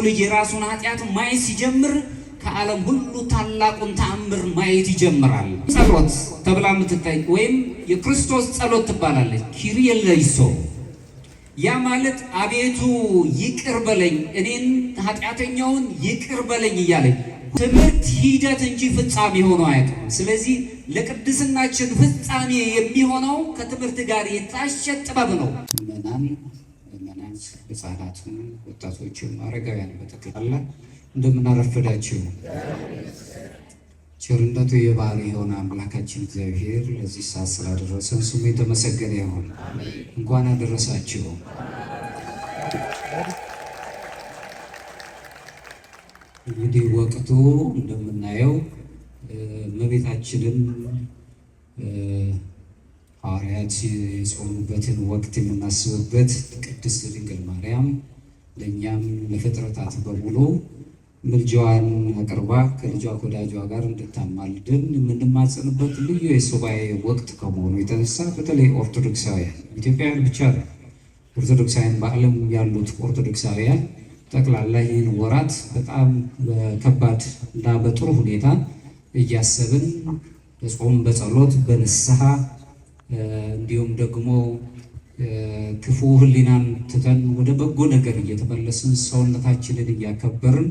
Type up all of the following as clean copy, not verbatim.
ልጅ የራሱን ኃጢአት ማየት ሲጀምር ከዓለም ሁሉ ታላቁን ተአምር ማየት ይጀምራል። ጸሎት ተብላ የምትታይ ወይም የክርስቶስ ጸሎት ትባላለች። ኪሪየ ሌይሶ፣ ያ ማለት አቤቱ ይቅር በለኝ፣ እኔን ኃጢአተኛውን ይቅር በለኝ እያለኝ ትምህርት ሂደት እንጂ ፍጻሜ ሆኖ አያውቅም። ስለዚህ ለቅድስናችን ፍጻሜ የሚሆነው ከትምህርት ጋር የታሸ ጥበብ ነው። ምዕመናን፣ ህጻናትም፣ ወጣቶችም፣ አረጋውያን በጠቅላላ እንደምናረፈዳችሁ ቸርነቱ የባህሪ የሆነ አምላካችን እግዚአብሔር ለዚህ ሰዓት ስላደረሰን ስሙ የተመሰገነ ይሁን። እንኳን አደረሳችሁ። እንግዲህ ወቅቱ እንደምናየው እመቤታችንን ሐዋርያት የጾሙበትን ወቅት የምናስብበት፣ ቅድስት ድንግል ማርያም ለእኛም ለፍጥረታት በሙሉ ምልጃዋን አቅርባ ከልጇ ከወዳጇ ጋር እንድታማልድን የምንማጸንበት ልዩ የሱባኤ ወቅት ከመሆኑ የተነሳ በተለይ ኦርቶዶክሳውያን፣ ኢትዮጵያውያን ብቻ ነው፣ ኦርቶዶክሳውያን፣ በዓለም ያሉት ኦርቶዶክሳውያን ጠቅላላ ይህን ወራት በጣም በከባድ እና በጥሩ ሁኔታ እያሰብን በጾም፣ በጸሎት፣ በንስሐ እንዲሁም ደግሞ ክፉ ሕሊናን ትተን ወደ በጎ ነገር እየተመለስን ሰውነታችንን እያከበርን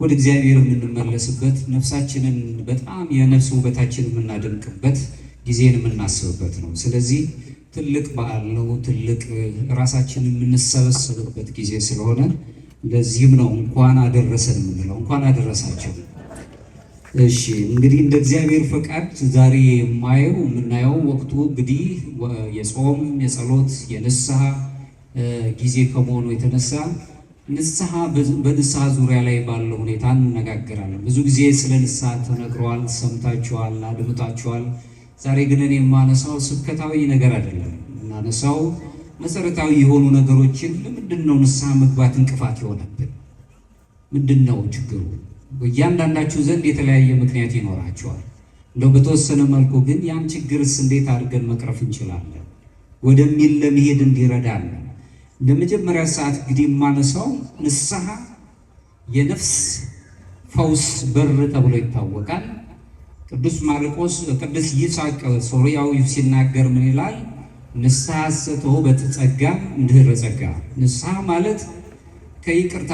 ወደ እግዚአብሔር የምንመለስበት፣ ነፍሳችንን በጣም የነፍስ ውበታችን የምናደምቅበት ጊዜን የምናስብበት ነው። ስለዚህ ትልቅ በዓል ነው። ትልቅ ራሳችንን የምንሰበሰብበት ጊዜ ስለሆነ ለዚህም ነው እንኳን አደረሰን የምንለው። እንኳን አደረሳቸው። እሺ፣ እንግዲህ እንደ እግዚአብሔር ፈቃድ ዛሬ የማየው የምናየው ወቅቱ እንግዲህ የጾም፣ የጸሎት፣ የንስሐ ጊዜ ከመሆኑ የተነሳ ንስሐ በንስሐ ዙሪያ ላይ ባለው ሁኔታ እንነጋገራለን። ብዙ ጊዜ ስለ ንስሐ ተነግሯል፣ ሰምታችኋል፣ አድምጣችኋል። ዛሬ ግን እኔ የማነሳው ስብከታዊ ነገር አይደለም። የማነሳው መሰረታዊ የሆኑ ነገሮችን፣ ለምንድን ነው ንስሐ መግባት እንቅፋት የሆነብን? ምንድን ነው ችግሩ? እያንዳንዳችሁ ዘንድ የተለያየ ምክንያት ይኖራቸዋል። እንደው በተወሰነ መልኩ ግን ያን ችግርስ እንዴት አድርገን መቅረፍ እንችላለን ወደሚል ለመሄድ እንዲረዳን ነው። ለመጀመሪያ ሰዓት እንግዲህ የማነሳው ንስሐ የነፍስ ፈውስ በር ተብሎ ይታወቃል። ቅዱስ ማርቆስ፣ ቅዱስ ይስሐቅ ሶርያዊ ሲናገር ምን ይላል? ንስሐ ተውህበተ ጸጋ እምድኅረ ጸጋ። ንስሐ ማለት ከይቅርታ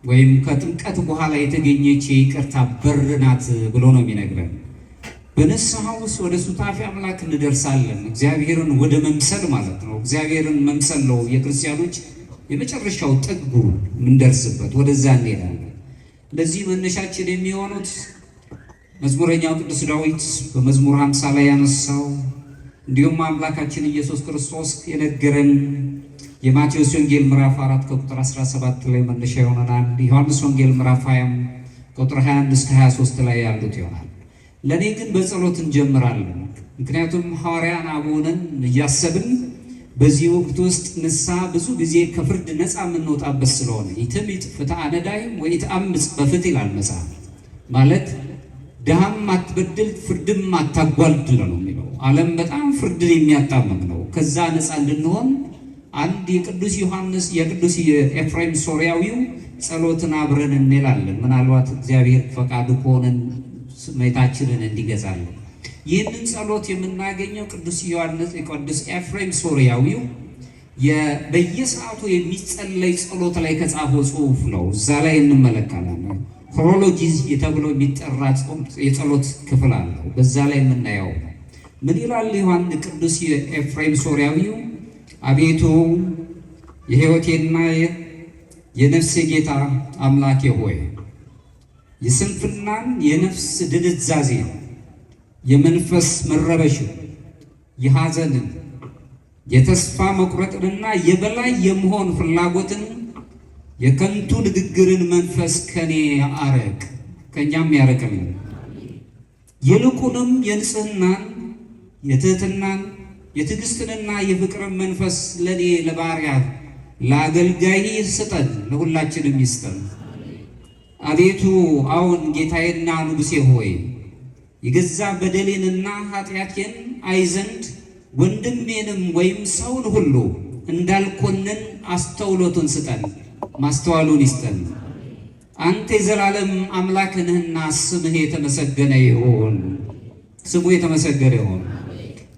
ወይም ከጥምቀት በኋላ የተገኘች የይቅርታ በር ናት ብሎ ነው የሚነግረን። በንስሐ ውስጥ ወደ ሱታፌ አምላክ እንደርሳለን። እግዚአብሔርን ወደ መምሰል ማለት ነው። እግዚአብሔርን መምሰል ነው የክርስቲያኖች የመጨረሻው ጥጉ የምንደርስበት፣ ወደዛ እንሄዳለን። ለዚህ መነሻችን የሚሆኑት መዝሙረኛው ቅዱስ ዳዊት በመዝሙር 50 ላይ ያነሳው፣ እንዲሁም አምላካችን ኢየሱስ ክርስቶስ የነገረን የማቴዎስ ወንጌል ምዕራፍ 4 ከቁጥር 17 ላይ መነሻ ይሆነናል። ዮሐንስ ወንጌል ምዕራፍ 20 ቁጥር 21 እስከ 23 ላይ ያሉት ይሆናል። ለእኔ ግን በጸሎት እንጀምራለን። ምክንያቱም ሐዋርያን አቡንን እያሰብን በዚህ ወቅት ውስጥ ንስሐ ብዙ ጊዜ ከፍርድ ነፃ የምንወጣበት ስለሆነ፣ ኢትምጥ ፍትሐ ነዳይም ወኢትአምፅ በፍትሕ ይላል መጽሐፍ። ማለት ድሃም አትበድል፣ ፍርድም አታጓድል ነው የሚለው። ዓለም በጣም ፍርድን የሚያጣምም ነው። ከዛ ነፃ እንድንሆን አንድ የቅዱስ ዮሐንስ፣ የቅዱስ ኤፍሬም ሶርያዊው ጸሎትን አብረን እንላለን። ምናልባት እግዚአብሔር ፈቃዱ ከሆነ ስሜታችንን እንዲገዛለን። ይህንን ጸሎት የምናገኘው ቅዱስ ዮሐንስ፣ ቅዱስ ኤፍሬም ሶርያዊው በየሰዓቱ የሚጸለይ ጸሎት ላይ ከጻፈው ጽሑፍ ነው። እዛ ላይ እንመለከታለን። ሆሮሎጂ ተብሎ የሚጠራ የጸሎት ክፍል አለው። በዛ ላይ የምናየው ነው። ምን ይላል ዮሐን ቅዱስ ኤፍሬም ሶርያዊው? አቤቱ የሕይወቴና የነፍሴ ጌታ አምላኬ ሆይ፣ የስንፍናን፣ የነፍስ ድንዛዜ፣ የመንፈስ መረበሽን፣ የሐዘንን፣ የተስፋ መቁረጥንና የበላይ የመሆን ፍላጎትን፣ የከንቱ ንግግርን መንፈስ ከኔ አረቅ፣ ከእኛም ያረቅልን። ይልቁንም የንጽህናን፣ የትህትናን፣ የትዕግስትንና የፍቅርን መንፈስ ለኔ ለባሪያ ለአገልጋይ ስጠን፣ ለሁላችንም ይስጠን። አቤቱ አሁን ጌታዬና ንጉሴ ሆይ፣ የገዛ በደሌንና ኃጢአቴን አይ ዘንድ ወንድሜንም ወይም ሰውን ሁሉ እንዳልኮንን አስተውሎትን ስጠን። ማስተዋሉን ይስጠን። አንተ የዘላለም አምላክ ነህና ስምህ የተመሰገነ ይሁን። ስሙ የተመሰገነ ይሁን።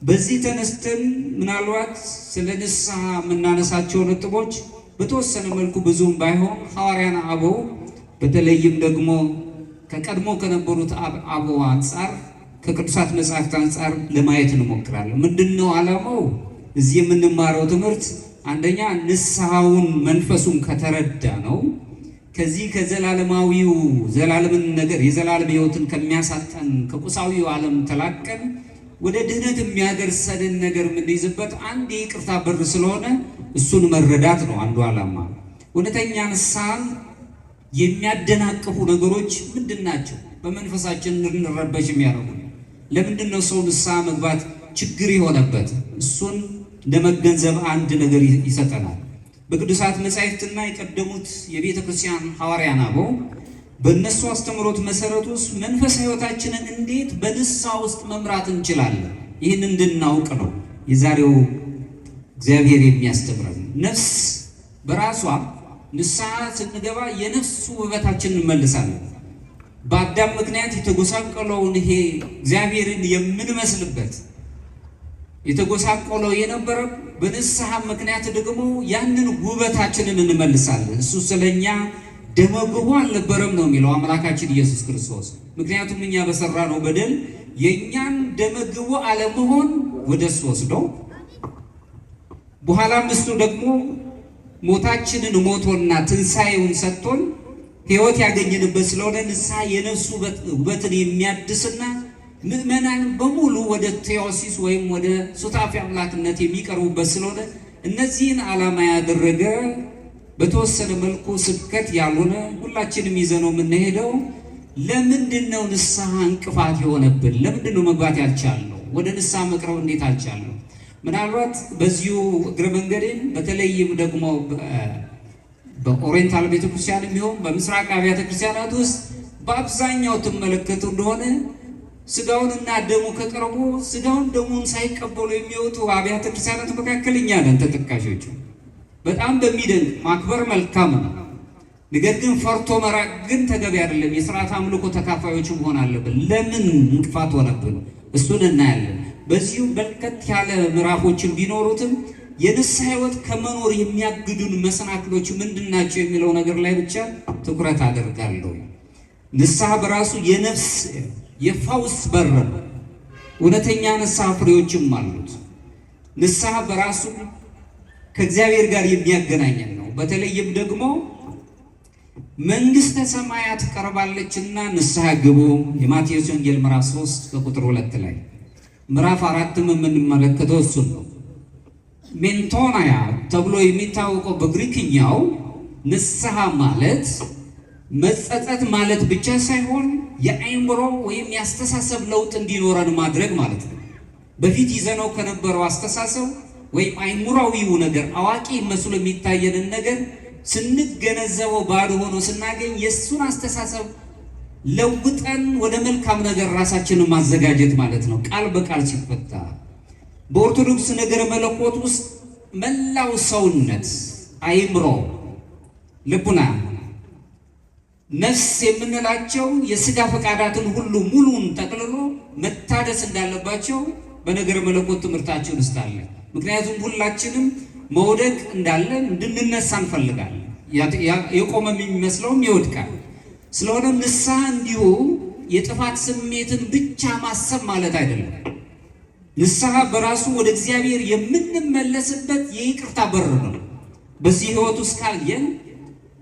በዚህ ተነስተን ምናልባት ስለ ንስሐ የምናነሳቸው ነጥቦች በተወሰነ መልኩ ብዙም ባይሆን ሐዋርያን አበው በተለይም ደግሞ ከቀድሞ ከነበሩት አበው አንጻር ከቅዱሳት መጽሐፍት አንጻር ለማየት እንሞክራለን። ምንድን ነው ዓላማው? እዚህ የምንማረው ትምህርት አንደኛ ንስሐውን መንፈሱን ከተረዳ ነው ከዚህ ከዘላለማዊው ዘላለምን ነገር የዘላለም ሕይወትን ከሚያሳጣን ከቁሳዊው ዓለም ተላቀን ወደ ድህነት የሚያደርሰንን ነገር የምንይዝበት አንድ የይቅርታ በር ስለሆነ እሱን መረዳት ነው አንዱ ዓላማ። እውነተኛ ንስሐን የሚያደናቅፉ ነገሮች ምንድን ናቸው? በመንፈሳችን እንድንረበሽ የሚያደርጉ ለምንድን ነው ሰው ንስሐ መግባት ችግር የሆነበት? እሱን ለመገንዘብ አንድ ነገር ይሰጠናል። በቅዱሳት መጻሕፍትና የቀደሙት የቤተ ክርስቲያን ሐዋርያን አበው በእነሱ አስተምህሮት መሰረት ውስጥ መንፈሳዊ ሕይወታችንን እንዴት በንስሐ ውስጥ መምራት እንችላለን? ይህን እንድናውቅ ነው የዛሬው እግዚአብሔር የሚያስተምረን። ነፍስ በራሷ ንስሐ ስንገባ የነፍሱ ውበታችንን እንመልሳለን። በአዳም ምክንያት የተጎሳቆለውን ይሄ እግዚአብሔርን የምንመስልበት የተጎሳቆለው የነበረ በንስሐ ምክንያት ደግሞ ያንን ውበታችንን እንመልሳለን። እሱ ስለኛ ደመግቦ አልነበረም ነው የሚለው አምላካችን ኢየሱስ ክርስቶስ። ምክንያቱም እኛ በሰራነው በደል የእኛን ደመግቦ አለመሆን ወደ እሱ ወስዶ በኋላም እሱ ደግሞ ሞታችንን ሞቶና ትንሣኤውን ሰጥቶን ሕይወት ያገኘንበት ስለሆነ ንስሐ የነፍሱ ውበትን የሚያድስና ምዕመናን በሙሉ ወደ ቴዎሲስ ወይም ወደ ሱታፌ አምላክነት የሚቀርቡበት ስለሆነ እነዚህን ዓላማ ያደረገ በተወሰነ መልኩ ስብከት ያልሆነ ሁላችንም ይዘነው የምንሄደው ለምንድን ነው ንስሐ እንቅፋት የሆነብን? ለምንድን ነው መግባት ያልቻልነው? ወደ ንስሐ መቅረብ እንዴት አልቻልነው? ምናልባት በዚሁ እግረ መንገድን በተለይም ደግሞ በኦሪየንታል ቤተክርስቲያን የሚሆን በምስራቅ አብያተ ክርስቲያናት ውስጥ በአብዛኛው ትመለከቱ እንደሆነ ስጋውንና ደሙ ከቀረቡ ስጋውን ደሙን ሳይቀበሉ የሚወጡ አብያተ ክርስቲያናት መካከል እኛ ነን ተጠቃሾቹ። በጣም በሚደንቅ ማክበር መልካም ነው። ነገር ግን ፈርቶ መራቅ ግን ተገቢ አይደለም። የስርዓት አምልኮ ተካፋዮች መሆን አለብን። ለምን እንቅፋት ሆነብን? እሱን እናያለን። በዚሁ በርከት ያለ ምዕራፎችን ቢኖሩትም የንስሐ ሕይወት ከመኖር የሚያግዱን መሰናክሎች ምንድን ናቸው የሚለው ነገር ላይ ብቻ ትኩረት አደርጋለሁ። ንስሐ በራሱ የነፍስ የፈውስ በር ነው። እውነተኛ ንስሐ ፍሬዎችም አሉት። ንስሐ በራሱ ከእግዚአብሔር ጋር የሚያገናኘን ነው። በተለይም ደግሞ መንግሥተ ሰማያት ቀርባለችና ንስሐ ግቡ የማቴዎስ ወንጌል ምዕራፍ 3 ከቁጥር 2 ላይ ምዕራፍ 4ም የምንመለከተው እሱን ነው። ሜንቶናያ ተብሎ የሚታወቀው በግሪክኛው ንስሐ ማለት መጸጸት ማለት ብቻ ሳይሆን የአእምሮ ወይም የአስተሳሰብ ለውጥ እንዲኖረን ማድረግ ማለት ነው። በፊት ይዘነው ከነበረው አስተሳሰብ ወይም አእምሯዊው ነገር አዋቂ መስሎ የሚታየንን ነገር ስንገነዘበው ባዶ ሆኖ ስናገኝ የእሱን አስተሳሰብ ለውጠን ወደ መልካም ነገር ራሳችንን ማዘጋጀት ማለት ነው። ቃል በቃል ሲፈታ በኦርቶዶክስ ነገረ መለኮት ውስጥ መላው ሰውነት፣ አእምሮ፣ ልቡና፣ ነፍስ የምንላቸው የስጋ ፈቃዳትን ሁሉ ሙሉን ጠቅልሎ መታደስ እንዳለባቸው በነገረ መለኮት ትምህርታችን ውስጥ አለ። ምክንያቱም ሁላችንም መውደቅ እንዳለን እንድንነሳ እንፈልጋለን። የቆመ የሚመስለውም ይወድቃል። ስለሆነም ንስሐ እንዲሁ የጥፋት ስሜትን ብቻ ማሰብ ማለት አይደለም። ንስሐ በራሱ ወደ እግዚአብሔር የምንመለስበት የይቅርታ በር ነው። በዚህ ሕይወት ውስጥ ካየን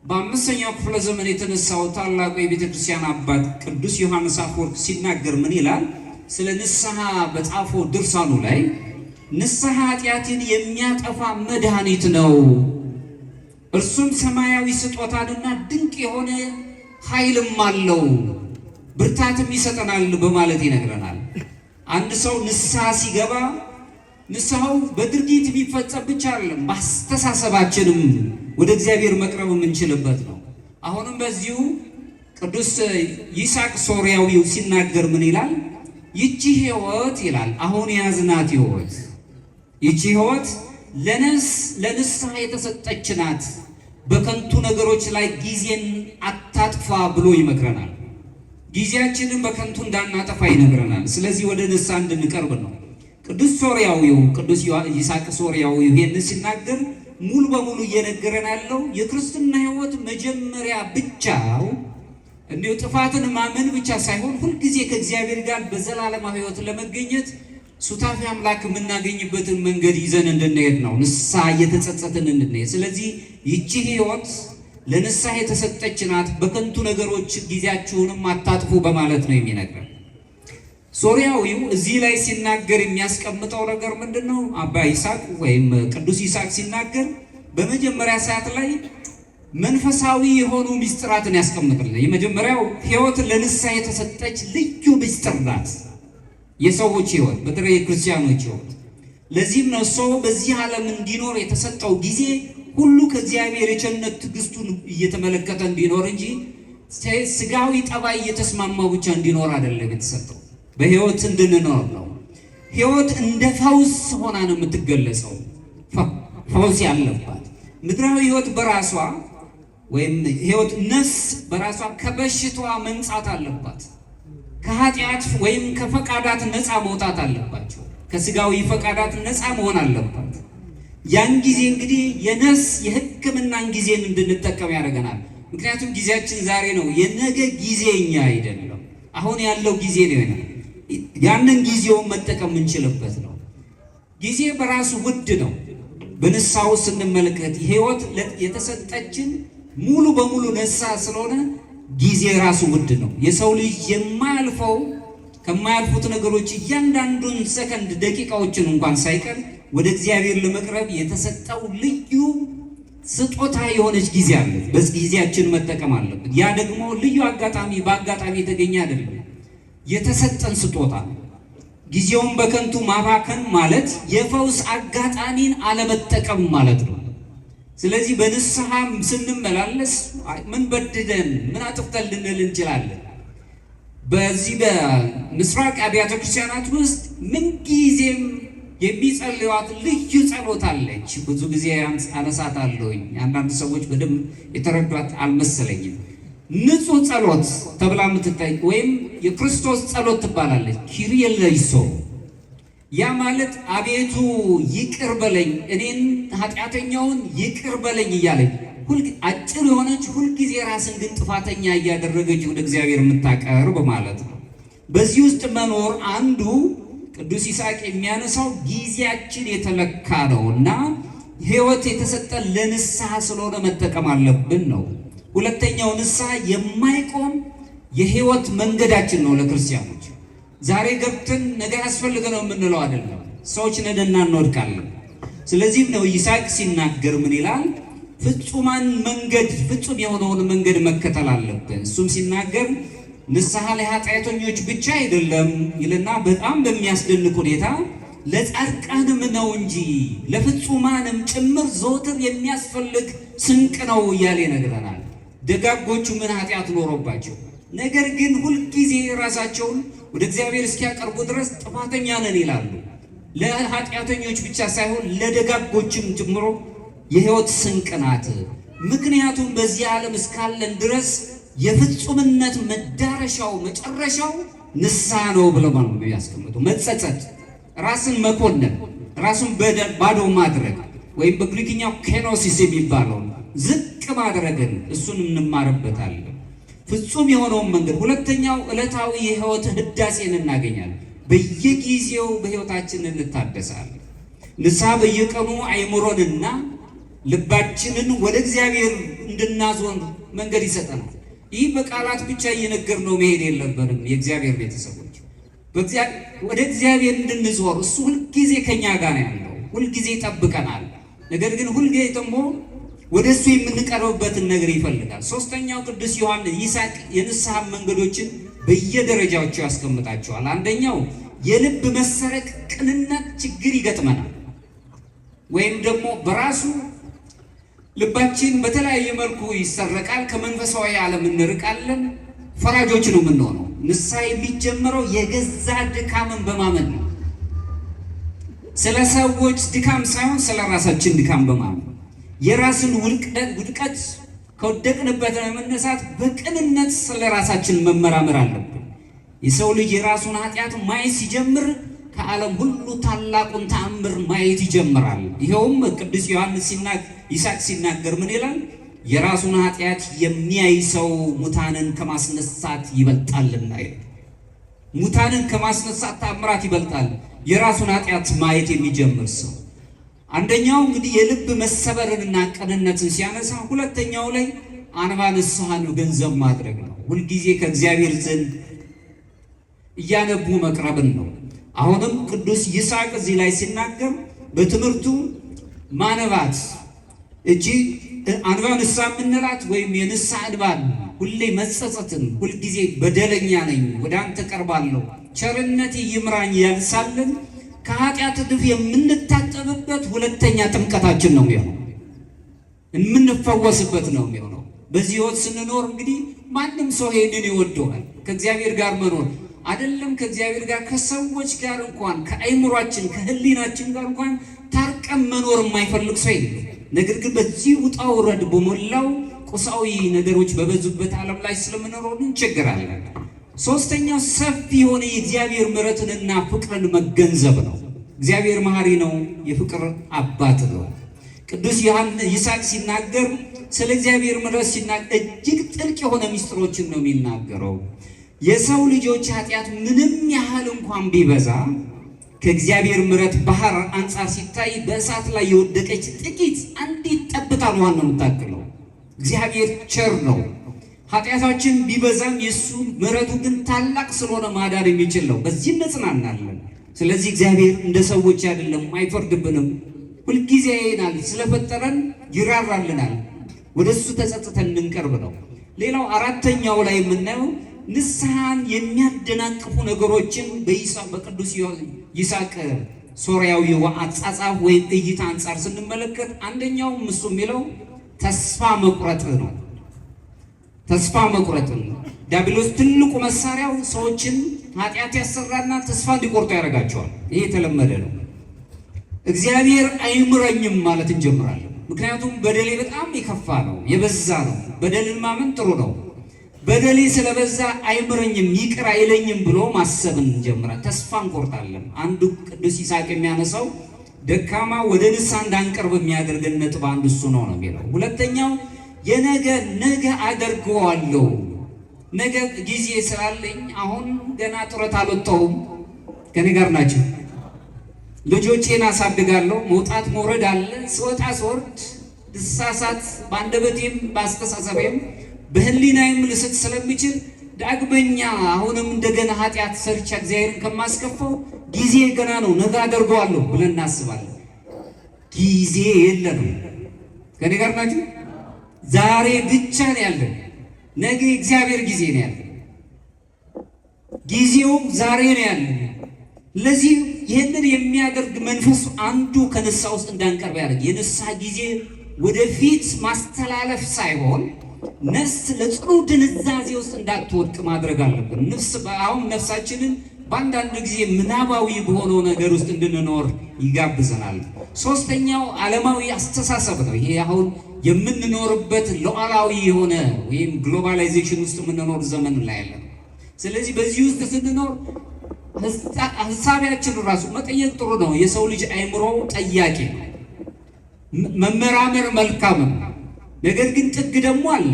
በአምስተኛው ክፍለ ዘመን የተነሳው ታላቁ የቤተ ክርስቲያን አባት ቅዱስ ዮሐንስ አፈወርቅ ሲናገር ምን ይላል? ስለ ንስሐ በጻፈው ድርሳኑ ላይ ንስሐ ኃጢአትን የሚያጠፋ መድኃኒት ነው፣ እርሱም ሰማያዊ ስጦታንና ድንቅ የሆነ ኃይልም አለው ብርታትም ይሰጠናል በማለት ይነግረናል። አንድ ሰው ንስሐ ሲገባ ንስሐው በድርጊት የሚፈጸም ብቻ አይደለም፣ በአስተሳሰባችንም ወደ እግዚአብሔር መቅረብ የምንችልበት ነው። አሁንም በዚሁ ቅዱስ ይስሐቅ ሶርያዊው ሲናገር ምን ይላል? ይቺ ሕይወት ይላል አሁን የያዝናት ሕይወት ይቺ ሕይወት ለንስሐ የተሰጠች ናት። በከንቱ ነገሮች ላይ ጊዜን አታጥፋ ብሎ ይመክረናል። ጊዜያችንን በከንቱ እንዳናጠፋ ይነግረናል። ስለዚህ ወደ ንስሐ እንድንቀርብ ነው። ቅዱስ ሶርያዊው ቅዱስ ይስሐቅ ሶርያዊው ይሄንን ሲናገር ሙሉ በሙሉ እየነገረን ያለው የክርስትና ሕይወት መጀመሪያ ብቻው እንዲሁ ጥፋትን ማመን ብቻ ሳይሆን ሁልጊዜ ከእግዚአብሔር ጋር በዘላለማዊ ሕይወት ለመገኘት ሱታፌ አምላክ የምናገኝበትን መንገድ ይዘን እንድንሄድ ነው። ንስሐ እየተጸጸትን እንድንሄድ። ስለዚህ ይቺ ሕይወት ለንስሐ የተሰጠች ናት። በከንቱ ነገሮች ጊዜያችሁንም አታጥፉ በማለት ነው የሚነግረን። ሶርያዊው እዚህ ላይ ሲናገር የሚያስቀምጠው ነገር ምንድን ነው? አባ ይስሐቅ ወይም ቅዱስ ይስሐቅ ሲናገር በመጀመሪያ ሰዓት ላይ መንፈሳዊ የሆኑ ምስጢራትን ያስቀምጥልን። የመጀመሪያው ሕይወት ለንስሐ የተሰጠች ልዩ ምስጢር ናት። የሰዎች ሕይወት በተለይ የክርስቲያኖች ሕይወት። ለዚህም ነው ሰው በዚህ ዓለም እንዲኖር የተሰጠው ጊዜ ሁሉ ከእግዚአብሔር የቸርነት ትዕግስቱን እየተመለከተ እንዲኖር እንጂ ስጋዊ ጠባይ እየተስማማው ብቻ እንዲኖር አይደለም የተሰጠው። በሕይወት እንድንኖር ነው። ሕይወት እንደ ፈውስ ሆና ነው የምትገለጸው። ፈውስ ያለባት ምድራዊ ሕይወት በራሷ ወይም ሕይወት ነፍስ በራሷ ከበሽታዋ መንጻት አለባት። ከኃጢአት ወይም ከፈቃዳት ነፃ መውጣት አለባቸው። ከስጋዊ ፈቃዳት ነፃ መሆን አለባት። ያን ጊዜ እንግዲህ የነፍስ የሕክምናን ጊዜን እንድንጠቀም ያደርገናል። ምክንያቱም ጊዜያችን ዛሬ ነው፣ የነገ ጊዜ እኛ አይደለም። አሁን ያለው ጊዜ ነው። ያንን ጊዜውን መጠቀም የምንችልበት ነው። ጊዜ በራሱ ውድ ነው። በንስሐው ስንመለከት ሕይወት የተሰጠችን ሙሉ በሙሉ ንስሐ ስለሆነ ጊዜ ራሱ ውድ ነው። የሰው ልጅ የማያልፈው ከማያልፉት ነገሮች እያንዳንዱን ሰከንድ ደቂቃዎችን እንኳን ሳይቀር ወደ እግዚአብሔር ለመቅረብ የተሰጠው ልዩ ስጦታ የሆነች ጊዜ አለ። በዚህ ጊዜያችን መጠቀም አለብን። ያ ደግሞ ልዩ አጋጣሚ በአጋጣሚ የተገኘ አይደለም፣ የተሰጠን ስጦታ ነው። ጊዜውን በከንቱ ማባከን ማለት የፈውስ አጋጣሚን አለመጠቀም ማለት ነው። ስለዚህ በንስሐም ስንመላለስ ምን በድለን ምን አጥፍተን ልንል እንችላለን። በዚህ በምስራቅ አብያተ ክርስቲያናት ውስጥ ምንጊዜም የሚጸልዩት ልዩ ጸሎት አለች። ብዙ ጊዜ አነሳታለሁኝ። አንዳንድ ሰዎች በደንብ የተረዷት አልመሰለኝም። ንጹሕ ጸሎት ተብላ የምትታይ ወይም የክርስቶስ ጸሎት ትባላለች። ኪሪየ ሌይሶ። ያ ማለት አቤቱ ይቅር በለኝ፣ እኔን ኃጢአተኛውን ይቅር በለኝ እያለች አጭር የሆነች ሁልጊዜ ራስን ግን ጥፋተኛ እያደረገች ወደ እግዚአብሔር የምታቀርብ ማለት ነው። በዚህ ውስጥ መኖር አንዱ ቅዱስ ይስሐቅ የሚያነሳው ጊዜያችን የተለካ ነው እና ሕይወት የተሰጠን ለንስሐ ስለሆነ መጠቀም አለብን ነው። ሁለተኛው ንስሐ የማይቆም የሕይወት መንገዳችን ነው ለክርስቲያኖች። ዛሬ ገብተን ነገ ያስፈልገ ነው የምንለው አይደለም። ሰዎች ነንና እንወድቃለን። ስለዚህም ነው ይስሐቅ ሲናገር ምን ይላል? ፍጹማን መንገድ ፍጹም የሆነውን መንገድ መከተል አለብን። እሱም ሲናገር ንስሐ ለኃጢአተኞች ብቻ አይደለም ይልና በጣም በሚያስደንቅ ሁኔታ ለጻድቃንም ነው እንጂ ለፍጹማንም ጭምር ዘወትር የሚያስፈልግ ስንቅ ነው እያለ ይነግረናል። ደጋጎቹ ምን ኃጢአት ኖሮባቸው፣ ነገር ግን ሁልጊዜ ራሳቸውን ወደ እግዚአብሔር እስኪያቀርቡ ድረስ ጥፋተኛ ነን ይላሉ። ለኃጢአተኞች ብቻ ሳይሆን ለደጋጎችም ጭምሮ የሕይወት ስንቅ ናት። ምክንያቱም በዚህ ዓለም እስካለን ድረስ የፍጹምነት መዳረሻው መጨረሻው ንስሐ ነው ብለው ነው የሚያስቀምጡ። መጸጸት፣ ራስን መኮነን፣ ራስን ባዶ ማድረግ ወይም በግሪክኛው ኬኖሲስ የሚባለው ዝቅ ማድረግን እሱን እንማርበታለን። ፍጹም የሆነውን መንገድ። ሁለተኛው ዕለታዊ የሕይወት ህዳሴን እናገኛለን። በየጊዜው በሕይወታችን እንታደሳለን። ንስሐ በየቀኑ አይምሮንና ልባችንን ወደ እግዚአብሔር እንድናዞን መንገድ ይሰጠናል። ይህ በቃላት ብቻ እየነገርነው መሄድ የለብንም። የእግዚአብሔር ቤተሰቦች ወደ እግዚአብሔር እንድንዞር እሱ ሁልጊዜ ከኛ ጋር ነው ያለው፣ ሁልጊዜ ይጠብቀናል። ነገር ግን ሁልጊዜ ደግሞ ወደ እሱ የምንቀርብበትን ነገር ይፈልጋል። ሶስተኛው ቅዱስ ዮሐንስ ይስሐቅ የንስሐ መንገዶችን በየደረጃዎቹ ያስቀምጣቸዋል። አንደኛው የልብ መሰረቅ፣ ቅንነት ችግር ይገጥመናል ወይም ደግሞ በራሱ ልባችን በተለያየ መልኩ ይሰረቃል። ከመንፈሳዊ ዓለም እንርቃለን። ፈራጆች ነው የምንሆነው። ንስሐ የሚጀምረው የገዛ ድካምን በማመን ነው። ስለ ሰዎች ድካም ሳይሆን ስለ ራሳችን ድካም በማመን የራስን ውድቀት ከወደቅንበት ለመነሳት በቅንነት ስለ ራሳችን መመራመር አለብን። የሰው ልጅ የራሱን ኃጢአት ማየት ሲጀምር ከዓለም ሁሉ ታላቁን ተአምር ማየት ይጀምራል። ይኸውም ቅዱስ ዮሐንስ ይስሐቅ ሲናገር ምን ይላል? የራሱን ኃጢአት የሚያይ ሰው ሙታንን ከማስነሳት ይበልጣልና ይላል። ሙታንን ከማስነሳት ተአምራት ይበልጣል የራሱን ኃጢአት ማየት የሚጀምር ሰው። አንደኛው እንግዲህ የልብ መሰበርንና ቅንነትን ሲያነሳ፣ ሁለተኛው ላይ አንባ ንስሐን ገንዘብ ማድረግ ነው። ሁልጊዜ ከእግዚአብሔር ዘንድ እያነቡ መቅረብን ነው። አሁንም ቅዱስ ይስሐቅ እዚህ ላይ ሲናገር በትምህርቱ ማነባት እጂ አንባ ንስሐ የምንላት ወይም የንስሐ እንባን ሁሌ መጸጸትን፣ ሁልጊዜ በደለኛ ነኝ፣ ወደ አንተ ቀርባለሁ፣ ቸርነት ይምራኝ ያልሳለን ከኃጢአት እድፍ የምንታጠብበት ሁለተኛ ጥምቀታችን ነው የሚሆነው፣ የምንፈወስበት ነው የሚሆነው። በዚህ ሕይወት ስንኖር እንግዲህ ማንም ሰው ይሄንን ይወደዋል። ከእግዚአብሔር ጋር መኖር አይደለም ከእግዚአብሔር ጋር ከሰዎች ጋር እንኳን ከአይምሯችን ከሕሊናችን ጋር እንኳን ታርቀን መኖር የማይፈልግ ሰው የለም። ነገር ግን በዚህ ውጣ ውረድ በሞላው ቁሳዊ ነገሮች በበዙበት ዓለም ላይ ስለምንኖር እንቸገራለን። ሶስተኛው ሰፊ የሆነ የእግዚአብሔር ምሕረትንና ፍቅርን መገንዘብ ነው። እግዚአብሔር መሐሪ ነው፣ የፍቅር አባት ነው። ቅዱስ ይስሐቅ ሲናገር ስለ እግዚአብሔር ምሕረት ሲናገር እጅግ ጥልቅ የሆነ ምስጢሮችን ነው የሚናገረው። የሰው ልጆች ኃጢአት ምንም ያህል እንኳን ቢበዛ ከእግዚአብሔር ምሕረት ባህር አንጻር ሲታይ በእሳት ላይ የወደቀች ጥቂት አንዲት ጠብታ ውሃን ነው የምታክለው። እግዚአብሔር ቸር ነው። ኃጢአታችን ቢበዛም የእሱ ምሕረቱ ግን ታላቅ ስለሆነ ማዳን የሚችል ነው። በዚህ እንጽናናለን። ስለዚህ እግዚአብሔር እንደ ሰዎች አይደለም፣ አይፈርድብንም። ሁልጊዜ ያየናል። ስለፈጠረን ይራራልናል። ወደ እሱ ተጸጽተን እንድንቀርብ ነው። ሌላው አራተኛው ላይ የምናየው ንስሐን የሚያደናቅፉ ነገሮችን በቅዱስ ይስሐቅ ሶርያዊ አጻጻፍ ወይም እይታ አንጻር ስንመለከት አንደኛው እሱ የሚለው ተስፋ መቁረጥ ነው። ተስፋ መቁረጥ ነው። ዲያብሎስ ትልቁ መሳሪያው ሰዎችን ኃጢአት ያሰራና ተስፋ እንዲቆርጡ ያደርጋቸዋል። ይሄ የተለመደ ነው። እግዚአብሔር አይምረኝም ማለት እንጀምራለን። ምክንያቱም በደሌ በጣም የከፋ ነው፣ የበዛ ነው። በደልን ማመን ጥሩ ነው። በደሌ ስለበዛ አይምረኝም፣ ይቅር አይለኝም ብሎ ማሰብ እንጀምራለን። ተስፋ እንቆርጣለን። አንዱ ቅዱስ ይስሐቅ የሚያነሳው ደካማ ወደ ንስሐ እንዳንቀርብ የሚያደርገን ነጥብ አንዱ እሱ ነው ነው የሚለው። ሁለተኛው የነገ ነገ አደርገዋለሁ፣ ነገ ጊዜ ስላለኝ አሁን ገና ጡረታ አልወጣሁም፣ ከኔ ጋር ናቸው፣ ልጆቼን አሳድጋለሁ፣ መውጣት መውረድ አለ፣ ስወጣ ስወርድ ልሳሳት፣ በአንደበቴም በአስተሳሰቤም በሕሊናዬም ልስት ስለሚችል ዳግመኛ አሁንም እንደገና ኃጢአት ሰርቻ እግዚአብሔርን ከማስከፋው ጊዜ ገና ነው፣ ነገ አደርገዋለሁ ብለን እናስባለን። ጊዜ የለንም። ከኔ ጋር ናችሁ? ዛሬ ብቻ ነው ያለን። ነገ እግዚአብሔር ጊዜ ነው ያለን። ጊዜው ዛሬ ነው ያለን። ለዚህ ይህንን የሚያደርግ መንፈስ አንዱ ከንስሐ ውስጥ እንዳንቀርብ ያደርግ። የንስሐ ጊዜ ወደፊት ማስተላለፍ ሳይሆን ነፍስ ለጽኑ ድንዛዜ ውስጥ እንዳትወድቅ ማድረግ አለብን። ነፍስ አሁን ነፍሳችንን በአንዳንድ ጊዜ ምናባዊ በሆነው ነገር ውስጥ እንድንኖር ይጋብዘናል። ሶስተኛው ዓለማዊ አስተሳሰብ ነው። ይሄ አሁን የምንኖርበት ሉዓላዊ የሆነ ወይም globalization ውስጥ የምንኖር ዘመን ላይ ያለ ነው። ስለዚህ በዚህ ውስጥ ስንኖር ሀሳቢያችን ራሱ መጠየቅ ጥሩ ነው። የሰው ልጅ አእምሮ ጠያቂ ነው። መመራመር መልካም ነው። ነገር ግን ጥግ ደግሞ አለ።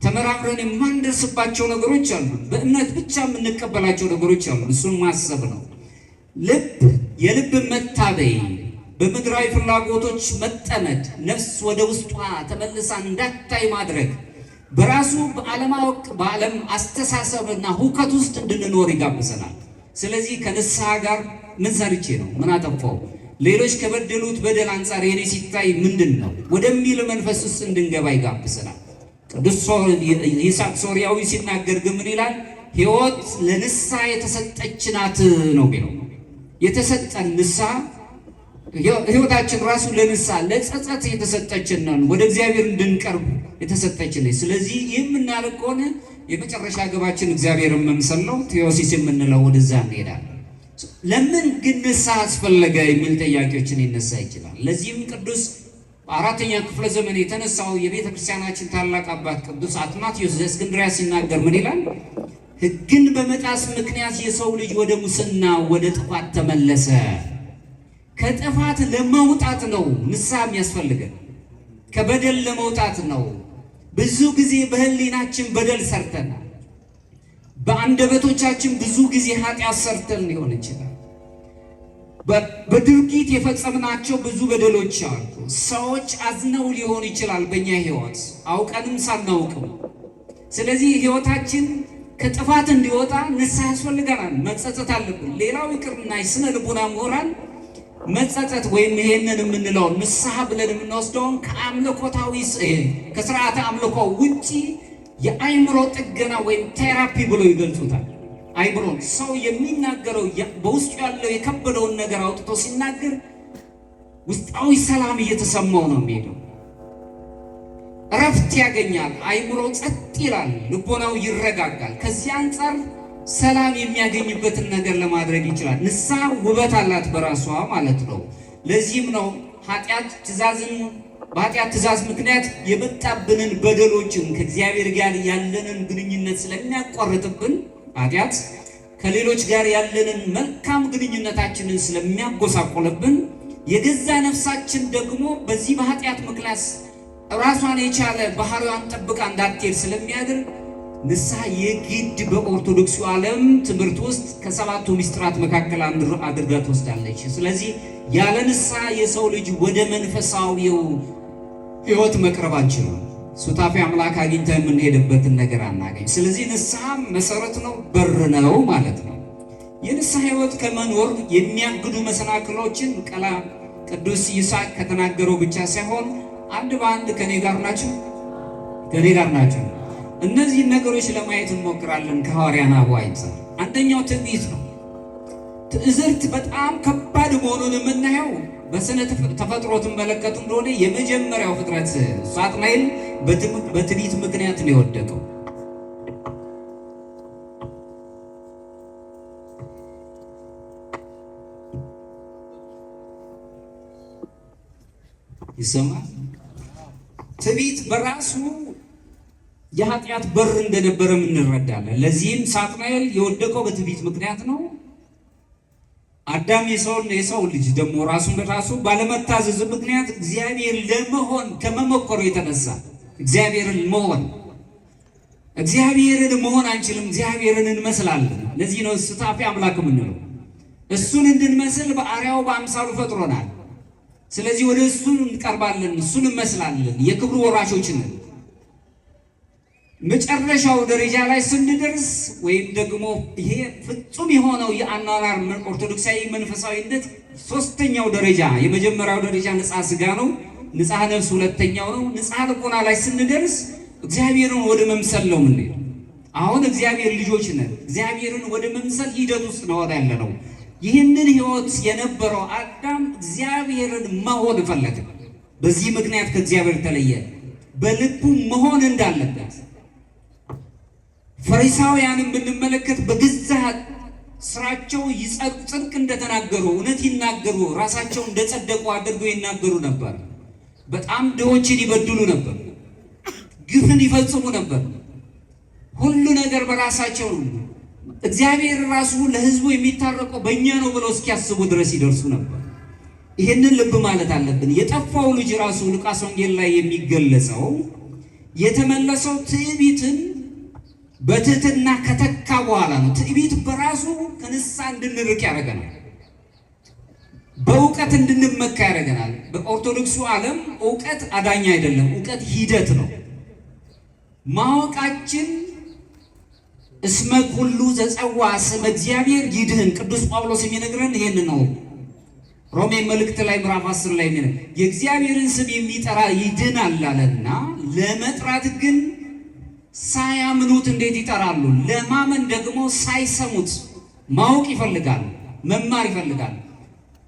ተመራምረን የማንደርስባቸው ነገሮች አሉ። በእምነት ብቻ የምንቀበላቸው ነገሮች አሉ። እሱን ማሰብ ነው። ልብ የልብ መታበይ፣ በምድራዊ ፍላጎቶች መጠመድ፣ ነፍስ ወደ ውስጧ ተመልሳ እንዳታይ ማድረግ በራሱ በአለማወቅ በዓለም አስተሳሰብና ሁከት ውስጥ እንድንኖር ይጋብዘናል። ስለዚህ ከንስሐ ጋር ምን ሰርቼ ነው? ምን አጠፋው? ሌሎች ከበደሉት በደል አንጻር የኔ ሲታይ ምንድን ነው ወደሚል መንፈስ ውስጥ እንድንገባ ይጋብዘናል። ቅዱስ ይስሐቅ ሶርያዊ ሲናገር ግን ምን ይላል? ሕይወት ለንስሐ የተሰጠች ናት ነው የሚለው። የተሰጠን ንስሐ ሕይወታችን ራሱ ለንስሐ ለጸጸት የተሰጠችን ነን፣ ወደ እግዚአብሔር እንድንቀርብ የተሰጠችን ነች። ስለዚህ ይህ የምናደርግ ከሆነ የመጨረሻ ግባችን እግዚአብሔርን መምሰል ነው። ቴዎሲስ የምንለው ወደዛ እንሄዳለን። ለምን ግን ንስሐ አስፈለገ የሚል ጥያቄዎችን ይነሳ ይችላል። ለዚህም ቅዱስ በአራተኛ ክፍለ ዘመን የተነሳው የቤተ ክርስቲያናችን ታላቅ አባት ቅዱስ አትናቴዎስ ዘእስክንድርያ ሲናገር ምን ይላል? ሕግን በመጣስ ምክንያት የሰው ልጅ ወደ ሙስና፣ ወደ ጥፋት ተመለሰ። ከጥፋት ለመውጣት ነው ንስሐ የሚያስፈልገን፣ ከበደል ለመውጣት ነው። ብዙ ጊዜ በሕሊናችን በደል ሰርተናል። በአንደበቶቻችን ብዙ ጊዜ ኃጢአት ሰርተን ሊሆን ይችላል። በድርጊት የፈጸምናቸው ብዙ በደሎች አሉ። ሰዎች አዝነው ሊሆን ይችላል በእኛ ሕይወት አውቀንም ሳናውቅም። ስለዚህ ሕይወታችን ከጥፋት እንዲወጣ ንስሐ ያስፈልገናል። መጸጸት አለብን። ሌላው ይቅርና ስነ ልቡና ምሁራን መጸጸት ወይም ይሄንን የምንለውን ንስሐ ብለን የምንወስደውን ከአምልኮታዊ ከስርዓተ አምልኮ ውጪ የአይምሮ ጥገና ወይም therapy ብሎ ይገልጹታል። አይምሮን ሰው የሚናገረው በውስጡ ያለው የከበደውን ነገር አውጥቶ ሲናገር ውስጣዊ ሰላም እየተሰማው ነው የሚሄደው። እረፍት ያገኛል። አይምሮ ጸጥ ይላል፣ ልቦናው ይረጋጋል። ከዚህ አንጻር ሰላም የሚያገኝበትን ነገር ለማድረግ ይችላል። ንስሐ ውበት አላት በራሷ ማለት ነው። ለዚህም ነው ኃጢአት ትእዛዝን በኃጢአት ትእዛዝ ምክንያት የመጣብንን በደሎችን ከእግዚአብሔር ጋር ያለንን ግንኙነት ስለሚያቋርጥብን፣ ኃጢአት ከሌሎች ጋር ያለንን መልካም ግንኙነታችንን ስለሚያጎሳቆልብን፣ የገዛ ነፍሳችን ደግሞ በዚህ በኃጢአት ምክንያት ራሷን የቻለ ባህሪዋን ጠብቃ እንዳትሄድ ስለሚያደርግ ንስሐ የግድ በኦርቶዶክሱ ዓለም ትምህርት ውስጥ ከሰባቱ ምስጢራት መካከል አንዱ አድርጋ ትወስዳለች። ስለዚህ ያለ ንስሐ የሰው ልጅ ወደ መንፈሳዊው ሕይወት መቅረብ አንችልም። ሱታፌ አምላክ አግኝተን የምንሄድበትን ነገር አናገኝ። ስለዚህ ንስሐ መሰረት ነው፣ በር ነው ማለት ነው። የንስሐ ሕይወት ከመኖር የሚያግዱ መሰናክሎችን ቀላ ቅዱስ ይስሐቅ ከተናገረው ብቻ ሳይሆን አንድ በአንድ ከኔ ጋር ናቸው፣ ከኔ ጋር ናቸው። እነዚህን ነገሮች ለማየት እንሞክራለን ከሐዋርያን አበው አንጻር። አንደኛው ትዕቢት ነው። ትዕዝርት በጣም ከባድ መሆኑን የምናየው በስነ ተፈጥሮ ትመለከቱ እንደሆነ የመጀመሪያው ፍጥረት ሳጥናኤል በትዕቢት ምክንያት ነው የወደቀው። ይሰማል። ትዕቢት በራሱ የኃጢአት በር እንደነበረ እንረዳለን። ለዚህም ሳጥናኤል የወደቀው በትዕቢት ምክንያት ነው። አዳም የሰው ልጅ ደግሞ ራሱን በራሱ ባለመታዘዝ ምክንያት እግዚአብሔር ለመሆን ከመሞከሩ የተነሳ እግዚአብሔርን መሆን አንችልም፣ እግዚአብሔርን እንመስላለን። ለዚህ ነው ሱታፌ አምላክ የምንለው። እሱን እንድንመስል በአርአያው በአምሳሉ ፈጥሮናል። ስለዚህ ወደ እሱ እንቀርባለን፣ እሱን እንመስላለን፣ የክብሩ ወራሾች ነን። መጨረሻው ደረጃ ላይ ስንደርስ ወይም ደግሞ ይሄ ፍጹም የሆነው የአኗኗር ኦርቶዶክሳዊ መንፈሳዊነት ሶስተኛው ደረጃ፣ የመጀመሪያው ደረጃ ንጽሐ ስጋ ነው። ንጽሐ ነፍስ ሁለተኛው ነው። ንጽሐ ልቦና ላይ ስንደርስ እግዚአብሔርን ወደ መምሰል ነው የምንሄደው። አሁን እግዚአብሔር ልጆች ነን። እግዚአብሔርን ወደ መምሰል ሂደት ውስጥ ነው ያለነው። ይህንን ሕይወት የነበረው አዳም እግዚአብሔርን መሆን ፈለገ። በዚህ ምክንያት ከእግዚአብሔር ተለየ። በልቡ መሆን እንዳለበት ፈሪሳውያንን ብንመለከት በገዛ ስራቸው ጽድቅ እንደተናገሩ፣ እውነት ይናገሩ፣ ራሳቸው እንደጸደቁ አድርገው ይናገሩ ነበር። በጣም ድሆችን ይበድሉ ነበር። ግፍን ይፈጽሙ ነበር። ሁሉ ነገር በራሳቸው ነው። እግዚአብሔር ራሱ ለሕዝቡ የሚታረቀው በእኛ ነው ብለው እስኪያስቡ ድረስ ይደርሱ ነበር። ይህንን ልብ ማለት አለብን። የጠፋው ልጅ ራሱ ሉቃስ ወንጌል ላይ የሚገለጸው የተመለሰው ትዕቢትን በትህትና ከተካ በኋላ ነው። ትዕቢት በራሱ ከንስሐ እንድንርቅ ያደርገናል። በእውቀት እንድንመካ ያደርገናል። በኦርቶዶክሱ ዓለም እውቀት አዳኝ አይደለም። እውቀት ሂደት ነው። ማወቃችን እስመ ኩሉ ዘጸዋ ስመ እግዚአብሔር ይድህን። ቅዱስ ጳውሎስ የሚነግረን ይሄን ነው። ሮሜ መልእክት ላይ ምዕራፍ 10 ላይ የሚነግረን የእግዚአብሔርን ስም የሚጠራ ይድናል አለና፣ ለመጥራት ግን ሳያምኑት እንዴት ይጠራሉ? ለማመን ደግሞ ሳይሰሙት ማወቅ ይፈልጋል፣ መማር ይፈልጋል።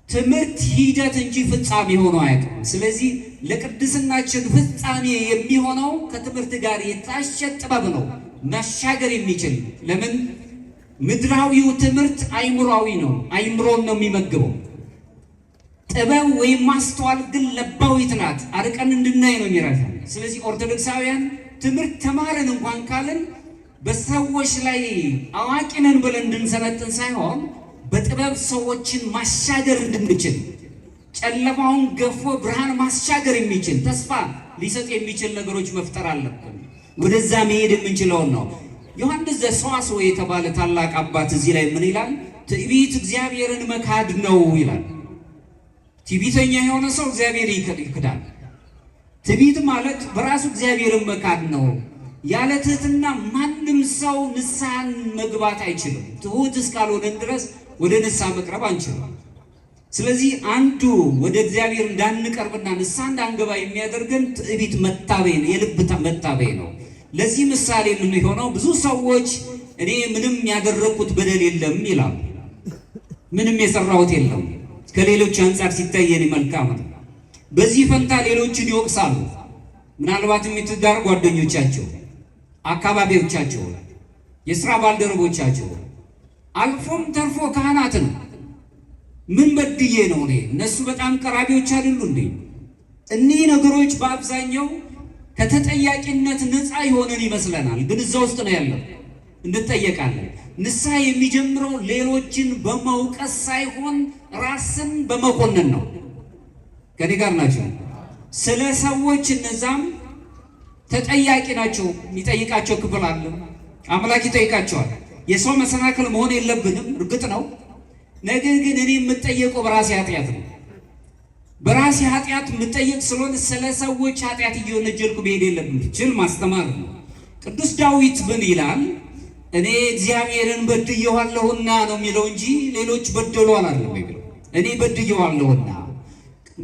ትምህርት ሂደት እንጂ ፍጻሜ ሆኖ አያውቅም። ስለዚህ ለቅድስናችን ፍጻሜ የሚሆነው ከትምህርት ጋር የታሸ ጥበብ ነው፣ መሻገር የሚችል። ለምን? ምድራዊው ትምህርት አይምሯዊ ነው፣ አይምሮን ነው የሚመግበው። ጥበብ ወይም ማስተዋል ግን ለባዊት ናት፣ አርቀን እንድናይ ነው የሚረዳን። ስለዚህ ኦርቶዶክሳውያን ትምህርት ተማርን እንኳን ካልን በሰዎች ላይ አዋቂ ነን ብለን እንድንሰለጥን ሳይሆን በጥበብ ሰዎችን ማሻገር እንድንችል፣ ጨለማውን ገፎ ብርሃን ማሻገር የሚችል፣ ተስፋ ሊሰጥ የሚችል ነገሮች መፍጠር አለብን። ወደዛ መሄድ የምንችለውን ነው። ዮሐንስ ዘሰዋስው የተባለ ታላቅ አባት እዚህ ላይ ምን ይላል? ትዕቢት እግዚአብሔርን መካድ ነው ይላል። ትዕቢተኛ የሆነ ሰው እግዚአብሔር ይክዳል። ትዕቢት ማለት በራሱ እግዚአብሔርን መካድ ነው። ያለ ትህትና ማንም ሰው ንስሐን መግባት አይችልም። ትሁት እስካልሆነን ድረስ ወደ ንስሐ መቅረብ አንችልም። ስለዚህ አንዱ ወደ እግዚአብሔር እንዳንቀርብና ንስሐ እንዳንገባ የሚያደርገን ትዕቢት መታበይ ነው፣ የልብ መታበይ ነው። ለዚህ ምሳሌ የምንሆነው ብዙ ሰዎች እኔ ምንም ያደረግኩት በደል የለም ይላሉ። ምንም የሰራሁት የለም፣ ከሌሎች አንጻር ሲታይ የኔ መልካም ነው። በዚህ ፈንታ ሌሎችን ይወቅሳሉ። ምናልባትም የትዳር ጓደኞቻቸው፣ አካባቢዎቻቸው፣ የስራ ባልደረቦቻቸው፣ አልፎም ተርፎ ካህናትን ምን በድዬ ነው እኔ? እነሱ በጣም ቀራቢዎች አይደሉ እንዴ? እኒህ ነገሮች በአብዛኛው ከተጠያቂነት ነፃ የሆነን ይመስለናል፣ ግን እዛ ውስጥ ነው ያለው። እንጠየቃለን። ንስሐ የሚጀምረው ሌሎችን በመውቀስ ሳይሆን ራስን በመኮንን ነው። ከኔ ጋር ናቸው። ስለ ሰዎች እነዛም ተጠያቂ ናቸው። የሚጠይቃቸው ክፍል አለ። አምላክ ይጠይቃቸዋል። የሰው መሰናክል መሆን የለብንም፣ እርግጥ ነው። ነገር ግን እኔ የምጠየቀው በራሴ ኃጢአት ነው። በራሴ ኃጢአት የምጠየቅ ስለሆነ ስለ ሰዎች ኃጢአት እየወነጀልኩ መሄድ የለብንም። ችል ማስተማር ነው። ቅዱስ ዳዊት ምን ይላል? እኔ እግዚአብሔርን በድዬዋለሁና ነው የሚለው እንጂ ሌሎች በደሉ አላለም የሚለው። እኔ በድዬዋለሁና።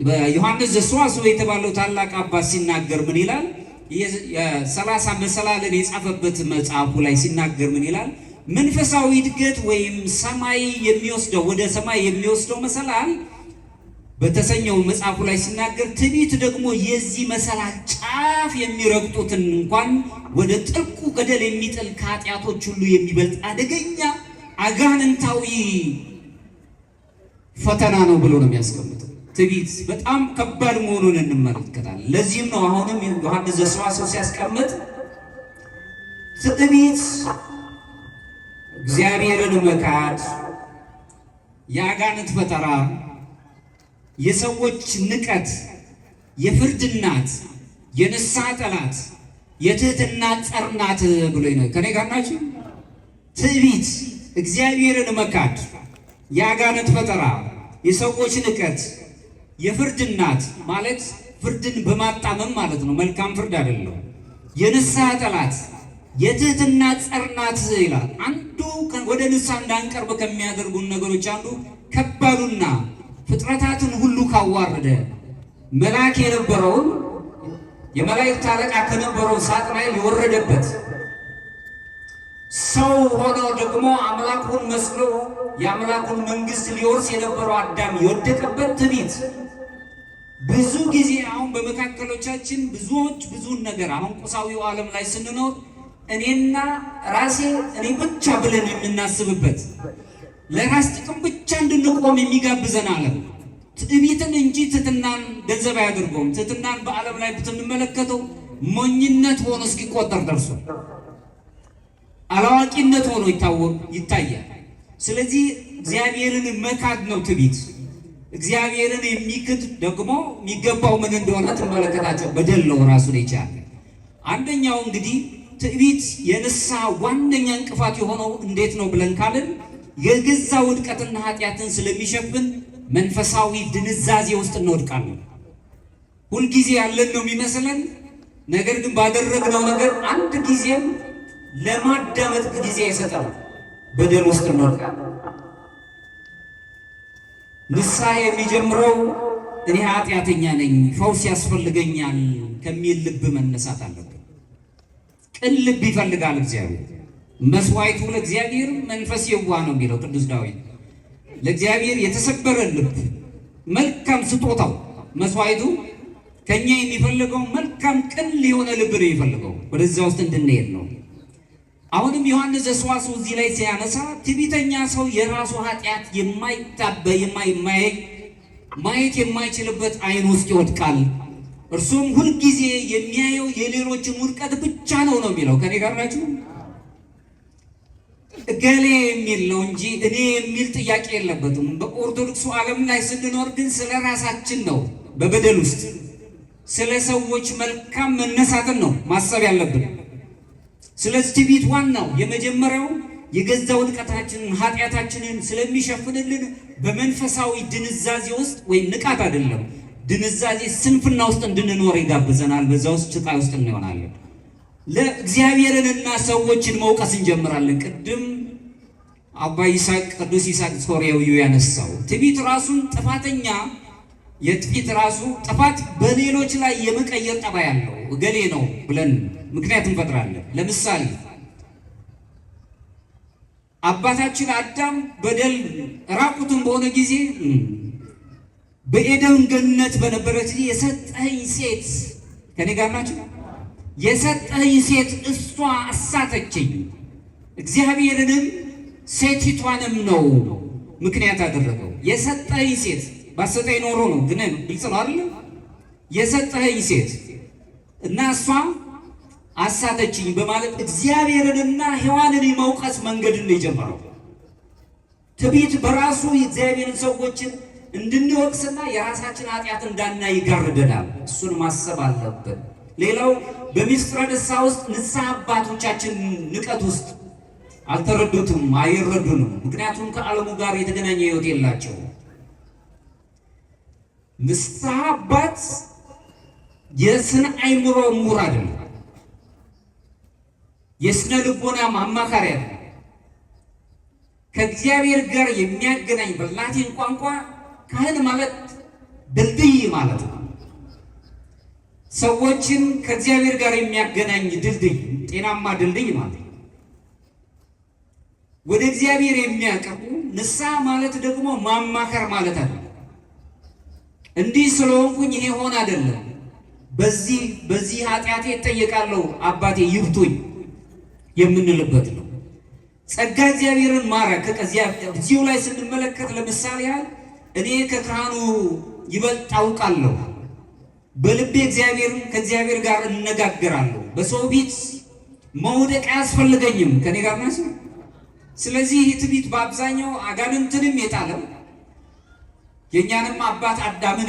በዮሐንስ ዘሰዋስው የተባለው ታላቅ አባት ሲናገር ምን ይላል? የ30 መሰላልን የጻፈበት መጽሐፉ ላይ ሲናገር ምን ይላል? መንፈሳዊ እድገት ወይም ሰማይ የሚወስደው ወደ ሰማይ የሚወስደው መሰላል በተሰኘው መጽሐፉ ላይ ሲናገር ትዕቢት ደግሞ የዚህ መሰላል ጫፍ የሚረግጡትን እንኳን ወደ ጥልቁ ገደል የሚጥል ከኃጢአቶች ሁሉ የሚበልጥ አደገኛ አጋንንታዊ ፈተና ነው ብሎ ነው የሚያስቀምጠው። ትዕቢት በጣም ከባድ መሆኑን እንመለከታለን። ለዚህም ነው አሁንም ዮሐንስ ዘሰዋስው ሲያስቀምጥ ትዕቢት እግዚአብሔርን መካድ፣ የአጋንንት ፈጠራ፣ የሰዎች ንቀት፣ የፍርድ እናት፣ የንስሐ ጠላት፣ የትህትና ጸር ናት ብሎ ነው። ከኔ ጋር ናችሁ? ትዕቢት እግዚአብሔርን መካድ፣ የአጋንንት ፈጠራ፣ የሰዎች ንቀት፣ የፍርድ እናት ማለት ፍርድን በማጣመም ማለት ነው። መልካም ፍርድ አይደለም። የንስሐ ጠላት፣ የትህትና ጸር ናት ይላል። አንዱ ወደ ንስሐ እንዳንቀርብ ከሚያደርጉን ነገሮች አንዱ ከባዱና ፍጥረታትን ሁሉ ካዋረደ መልአክ የነበረውን የመላእክት አለቃ ከነበረው ሳጥናኤል የወረደበት ሰው ሆኖ ደግሞ አምላኩን መስሎ የአምላኩን መንግስት ሊወርስ የነበረው አዳም የወደቀበት ትዕቢት ብዙ ጊዜ አሁን በመካከሎቻችን ብዙዎች ብዙን ነገር አሁን ቁሳዊው ዓለም ላይ ስንኖር እኔና ራሴ እኔ ብቻ ብለን የምናስብበት ለራስ ጥቅም ብቻ እንድንቆም የሚጋብዘን ዓለም ትዕቢትን እንጂ ትሕትናን ገንዘብ አያደርገውም። ትሕትናን በዓለም ላይ ብትንመለከተው ሞኝነት ሆኖ እስኪቆጠር ደርሷል። አላዋቂነት ሆኖ ይታያል። ስለዚህ እግዚአብሔርን መካድ ነው ትዕቢት። እግዚአብሔርን የሚክድ ደግሞ የሚገባው ምን እንደሆነ ትመለከታቸው፣ በደል ነው ራሱን የቻለ። አንደኛው እንግዲህ ትዕቢት የንስሐ ዋነኛ እንቅፋት የሆነው እንዴት ነው ብለን ካልን የገዛ ውድቀትና ኃጢአትን ስለሚሸፍን መንፈሳዊ ድንዛዜ ውስጥ እንወድቃለን። ሁልጊዜ ያለን ነው የሚመስለን፣ ነገር ግን ባደረግነው ነገር አንድ ጊዜም ለማዳመጥ ጊዜ አይሰጠንም። በደል ውስጥ እንወድቃለን። ንስሐ የሚጀምረው እኔ ኃጢአተኛ ነኝ፣ ፈውስ ያስፈልገኛል ከሚል ልብ መነሳት አለብን። ቅን ልብ ይፈልጋል እግዚአብሔር። መስዋዕቱ ለእግዚአብሔር መንፈስ የዋህ ነው የሚለው ቅዱስ ዳዊት። ለእግዚአብሔር የተሰበረ ልብ መልካም ስጦታው መስዋዕቱ ከኛ የሚፈልገው መልካም ቅን የሆነ ልብ ነው የሚፈልገው። ወደዚያ ውስጥ እንድንሄድ ነው። አሁንም ዮሐንስ ዘሰዋስው እዚህ ላይ ሲያነሳ ትዕቢተኛ ሰው የራሱ ኃጢአት የማይታበይ የማይማይ ማየት የማይችልበት ዓይን ውስጥ ይወድቃል። እርሱም ሁልጊዜ የሚያየው የሌሎችን ውድቀት ብቻ ነው ነው የሚለው። ከኔ ጋር ናችሁ? እገሌ የሚል ነው እንጂ እኔ የሚል ጥያቄ የለበትም። በኦርቶዶክሱ ዓለም ላይ ስንኖር ግን ስለ ራሳችን ነው፣ በበደል ውስጥ ስለ ሰዎች መልካም መነሳትን ነው ማሰብ ያለብን። ስለዚህ ትዕቢት ዋናው የመጀመሪያው የገዛ ውድቀታችንን ኃጢአታችንን ስለሚሸፍንልን በመንፈሳዊ ድንዛዜ ውስጥ ወይም ንቃት አይደለም፣ ድንዛዜ ስንፍና ውስጥ እንድንኖር ይጋብዘናል። በዛ ውስጥ ጭቃ ውስጥ እንሆናለን። ለእግዚአብሔርንና ሰዎችን መውቀስ እንጀምራለን። ቅድም አባ ይስሐቅ ቅዱስ ይስሐቅ ሶርያዊው ያነሳው ትዕቢት ራሱን ጥፋተኛ የትዕቢት ራሱ ጥፋት በሌሎች ላይ የመቀየር ጠባይ ያለው እገሌ ነው ብለን ምክንያት እንፈጥራለን። ለምሳሌ አባታችን አዳም በደል ራቁቱን በሆነ ጊዜ በኤደን ገነት በነበረች ጊዜ የሰጠኸኝ ሴት ከኔ ጋር ናቸው፣ የሰጠኸኝ ሴት እሷ አሳተችኝ፣ እግዚአብሔርንም ሴቲቷንም ነው ምክንያት አደረገው። የሰጠኸኝ ሴት ባሰጠኝ ኖሮ ነው፣ ግን ግልጽ ነው አይደል? የሰጠኸኝ ሴት እና እሷ አሳተችኝ በማለት እግዚአብሔርንና ሔዋንን የመውቀስ መንገድን ነው የጀመረው። ትዕቢት በራሱ የእግዚአብሔርን ሰዎችን እንድንወቅስና የራሳችን ኃጢአት እንዳናይ ይጋርደናል። እሱን ማሰብ አለብን። ሌላው በሚስጥረ ንስሐ ውስጥ ንስሐ አባቶቻችን ንቀት ውስጥ አልተረዱትም፣ አይረዱንም። ምክንያቱም ከዓለሙ ጋር የተገናኘ ሕይወት የላቸውም። ንስሐ አባት የስነ አእምሮ ምሁር አይደለም። የስነ ልቦና አማካሪ አይደለም። ከእግዚአብሔር ጋር የሚያገናኝ በላቲን ቋንቋ ካህን ማለት ድልድይ ማለት ነው። ሰዎችን ከእግዚአብሔር ጋር የሚያገናኝ ድልድይ፣ ጤናማ ድልድይ ማለት ነው። ወደ እግዚአብሔር የሚያቀርቡ ንስሐ ማለት ደግሞ ማማከር ማለት አይደለም። እንዲህ ስለሆንኩኝ ይሄ ሆን አይደለም፣ በዚህ በዚህ ኃጢአቴ እጠየቃለሁ አባቴ ይብቱኝ የምንልበት ነው። ጸጋ እግዚአብሔርን ማራቅ እዚሁ ላይ ስንመለከት ለምሳሌ ያህል እኔ ከካህኑ ይበልጥ አውቃለሁ፣ በልቤ እግዚአብሔርን ከእግዚአብሔር ጋር እነጋገራለሁ፣ በሰው ፊት መውደቅ አያስፈልገኝም። ከኔ ጋር ናቸው። ስለዚህ ይህ ትዕቢት በአብዛኛው አጋንንትንም የጣለው የእኛንም አባት አዳምን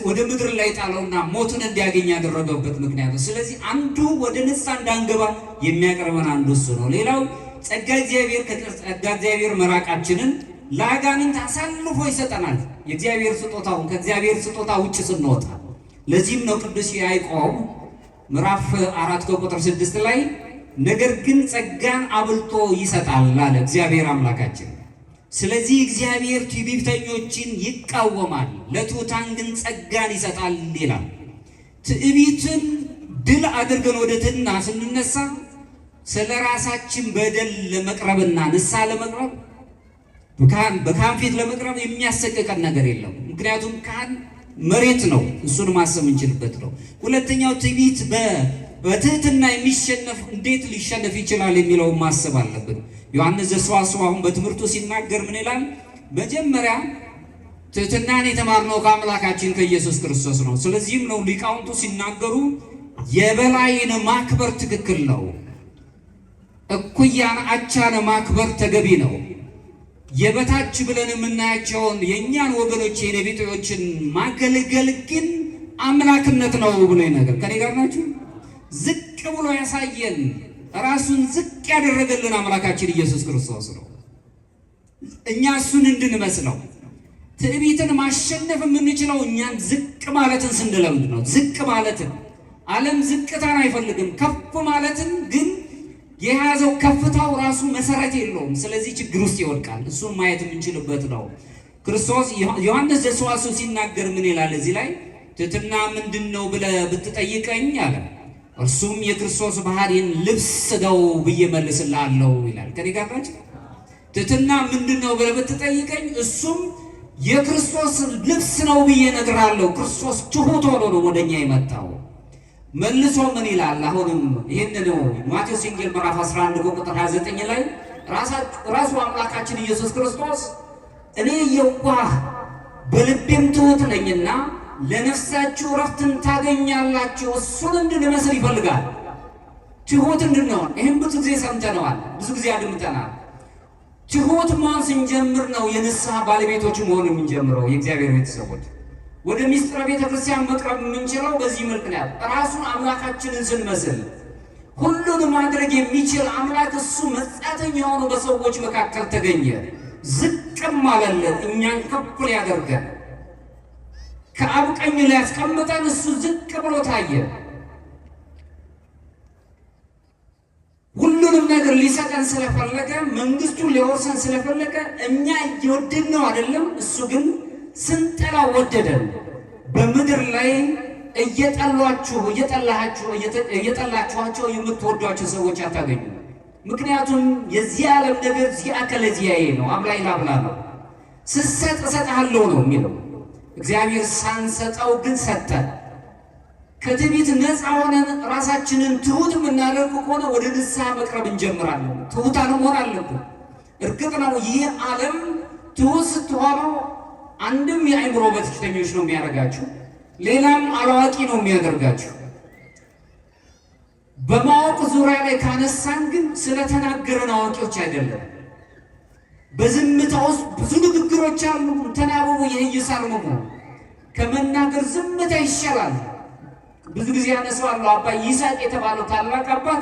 ወደ ምድር ላይ ጣለውና ሞትን እንዲያገኝ ያደረገበት ምክንያት ነው። ስለዚህ አንዱ ወደ ንስሐ እንዳንገባ የሚያቀርበን አንዱ እሱ ነው። ሌላው ጸጋ እግዚአብሔር ከጸጋ እግዚአብሔር መራቃችንን ለአጋንንት አሳልፎ ይሰጠናል። የእግዚአብሔር ስጦታውን ከእግዚአብሔር ስጦታ ውጭ ስንወጣ። ለዚህም ነው ቅዱስ ያዕቆብ ምዕራፍ 4 ከቁጥር 6 ላይ ነገር ግን ጸጋን አብልጦ ይሰጣል አለ እግዚአብሔር አምላካችን። ስለዚህ እግዚአብሔር ትዕቢተኞችን ይቃወማል፣ ለትሑታን ግን ጸጋን ይሰጣል ይላል። ትዕቢትን ድል አድርገን ወደ ትሕትና ስንነሳ ስለ ራሳችን በደል ለመቅረብና ንስሐ ለመቅረብ በካህን ፊት ለመቅረብ የሚያሰቅቀን ነገር የለም። ምክንያቱም ካህን መሬት ነው፣ እሱን ማሰብ እንችልበት ነው። ሁለተኛው ትዕቢት በትህትና የሚሸነፍ እንዴት ሊሸነፍ ይችላል የሚለውን ማሰብ አለብን። ዮሐንስ ዘሰዋስው አሁን በትምህርቱ ሲናገር ምን ይላል? መጀመሪያ ትህትናን የተማርነው ከአምላካችን ከኢየሱስ ክርስቶስ ነው። ስለዚህም ነው ሊቃውንቱ ሲናገሩ የበላይን ማክበር ትክክል ነው፣ እኩያን አቻን ማክበር ተገቢ ነው። የበታች ብለን የምናያቸውን የእኛን ወገኖች የኔቢጤዎችን ማገልገል ግን አምላክነት ነው ብሎ ይነገር። ከኔ ጋር ናችሁ? ዝቅ ብሎ ያሳየን ራሱን ዝቅ ያደረገልን አምላካችን ኢየሱስ ክርስቶስ ነው። እኛ እሱን እንድንመስለው ትዕቢትን ማሸነፍ የምንችለው እኛን ዝቅ ማለትን ስንለምድ ነው። ዝቅ ማለትን ዓለም ዝቅታን አይፈልግም። ከፍ ማለትን ግን የያዘው ከፍታው ራሱ መሰረት የለውም። ስለዚህ ችግር ውስጥ ይወድቃል። እሱን ማየት የምንችልበት ነው። ክርስቶስ ዮሐንስ ዘሰዋስው ሲናገር ምን ይላል እዚህ ላይ? ትሕትና ምንድን ነው ብለህ ብትጠይቀኝ አለ፣ እርሱም የክርስቶስ ባህሪን ልብስ ነው ብዬ መልስልሃለሁ ይላል። ከኔ ጋር ናችሁ? ትሕትና ምንድን ነው ብለህ ብትጠይቀኝ እሱም የክርስቶስ ልብስ ነው ብዬ እነግርሃለሁ። ክርስቶስ ትሑት ሆኖ ነው ወደኛ የመጣው። መልሶ ምን ይላል? አሁንም ይህን ነው ማቴዎስ ወንጌል ምዕራፍ 11 ቁጥር 29 ላይ ራሱ አምላካችን ኢየሱስ ክርስቶስ እኔ የዋህ በልቤም ትሑት ነኝና ለነፍሳችሁ እረፍትን ታገኛላችሁ። እሱን እንድንመስል ይፈልጋል፣ ትሑት እንድንሆን። ይህም ብዙ ጊዜ ሰምተነዋል፣ ብዙ ጊዜ አድምጠናል። ትሑት መሆን ስንጀምር ነው የንስሐ ባለቤቶች መሆን የምንጀምረው። የእግዚአብሔር ቤተሰቦች ወደ ምስጢረ ቤተ ክርስቲያን መቅረብ የምንችለው በዚህ መልክ ነው። ራሱን አምላካችንን ስንመስል ሁሉን ማድረግ የሚችል አምላክ እሱ መጻተኛ ሆኖ በሰዎች መካከል ተገኘ። ዝቅም አለልን፣ እኛን ከፍ ሊያደርገን ከአብ ቀኝ ሊያስቀምጠን እሱ ዝቅ ብሎ ታየ። ሁሉንም ነገር ሊሰጠን ስለፈለገ መንግስቱን ሊወርሰን ስለፈለገ እኛ እየወደድነው አይደለም፣ እሱ ግን ስንጠላ ወደደን። በምድር ላይ እየጠሏችሁ እየጠላችኋቸው የምትወዷቸው ሰዎች አታገኙ። ምክንያቱም የዚህ ዓለም ነገር ዚአከ ለዚአዬ ነው፣ አብላኝ ላብላ ነው። ስሰጥ እሰጥሃለሁ ነው የሚለው። እግዚአብሔር ሳንሰጠው ግን ሰጠን። ከትዕቢት ነፃ ሆነን ራሳችንን ትሁት የምናደርግ ከሆነ ወደ ንስሐ መቅረብ እንጀምራለን። ትሁታን መሆን አለብን። እርግጥ ነው ይህ ዓለም ትሁት ስትሆኑ አንድም የአእምሮ በሽተኞች ነው የሚያደርጋችሁ፣ ሌላም አላዋቂ ነው የሚያደርጋችሁ። በማወቅ ዙሪያ ላይ ካነሳን ግን ስለተናገረን አዋቂዎች አይደለም። በዝምታ ውስጥ ብዙ ንግግሮች አሉ። ተናበቡ የኢየሩሳሌም ከመናገር ዝምታ ይሻላል። ብዙ ጊዜ ያነሳዋለሁ። አባ ይስሐቅ የተባለው ታላቅ አባት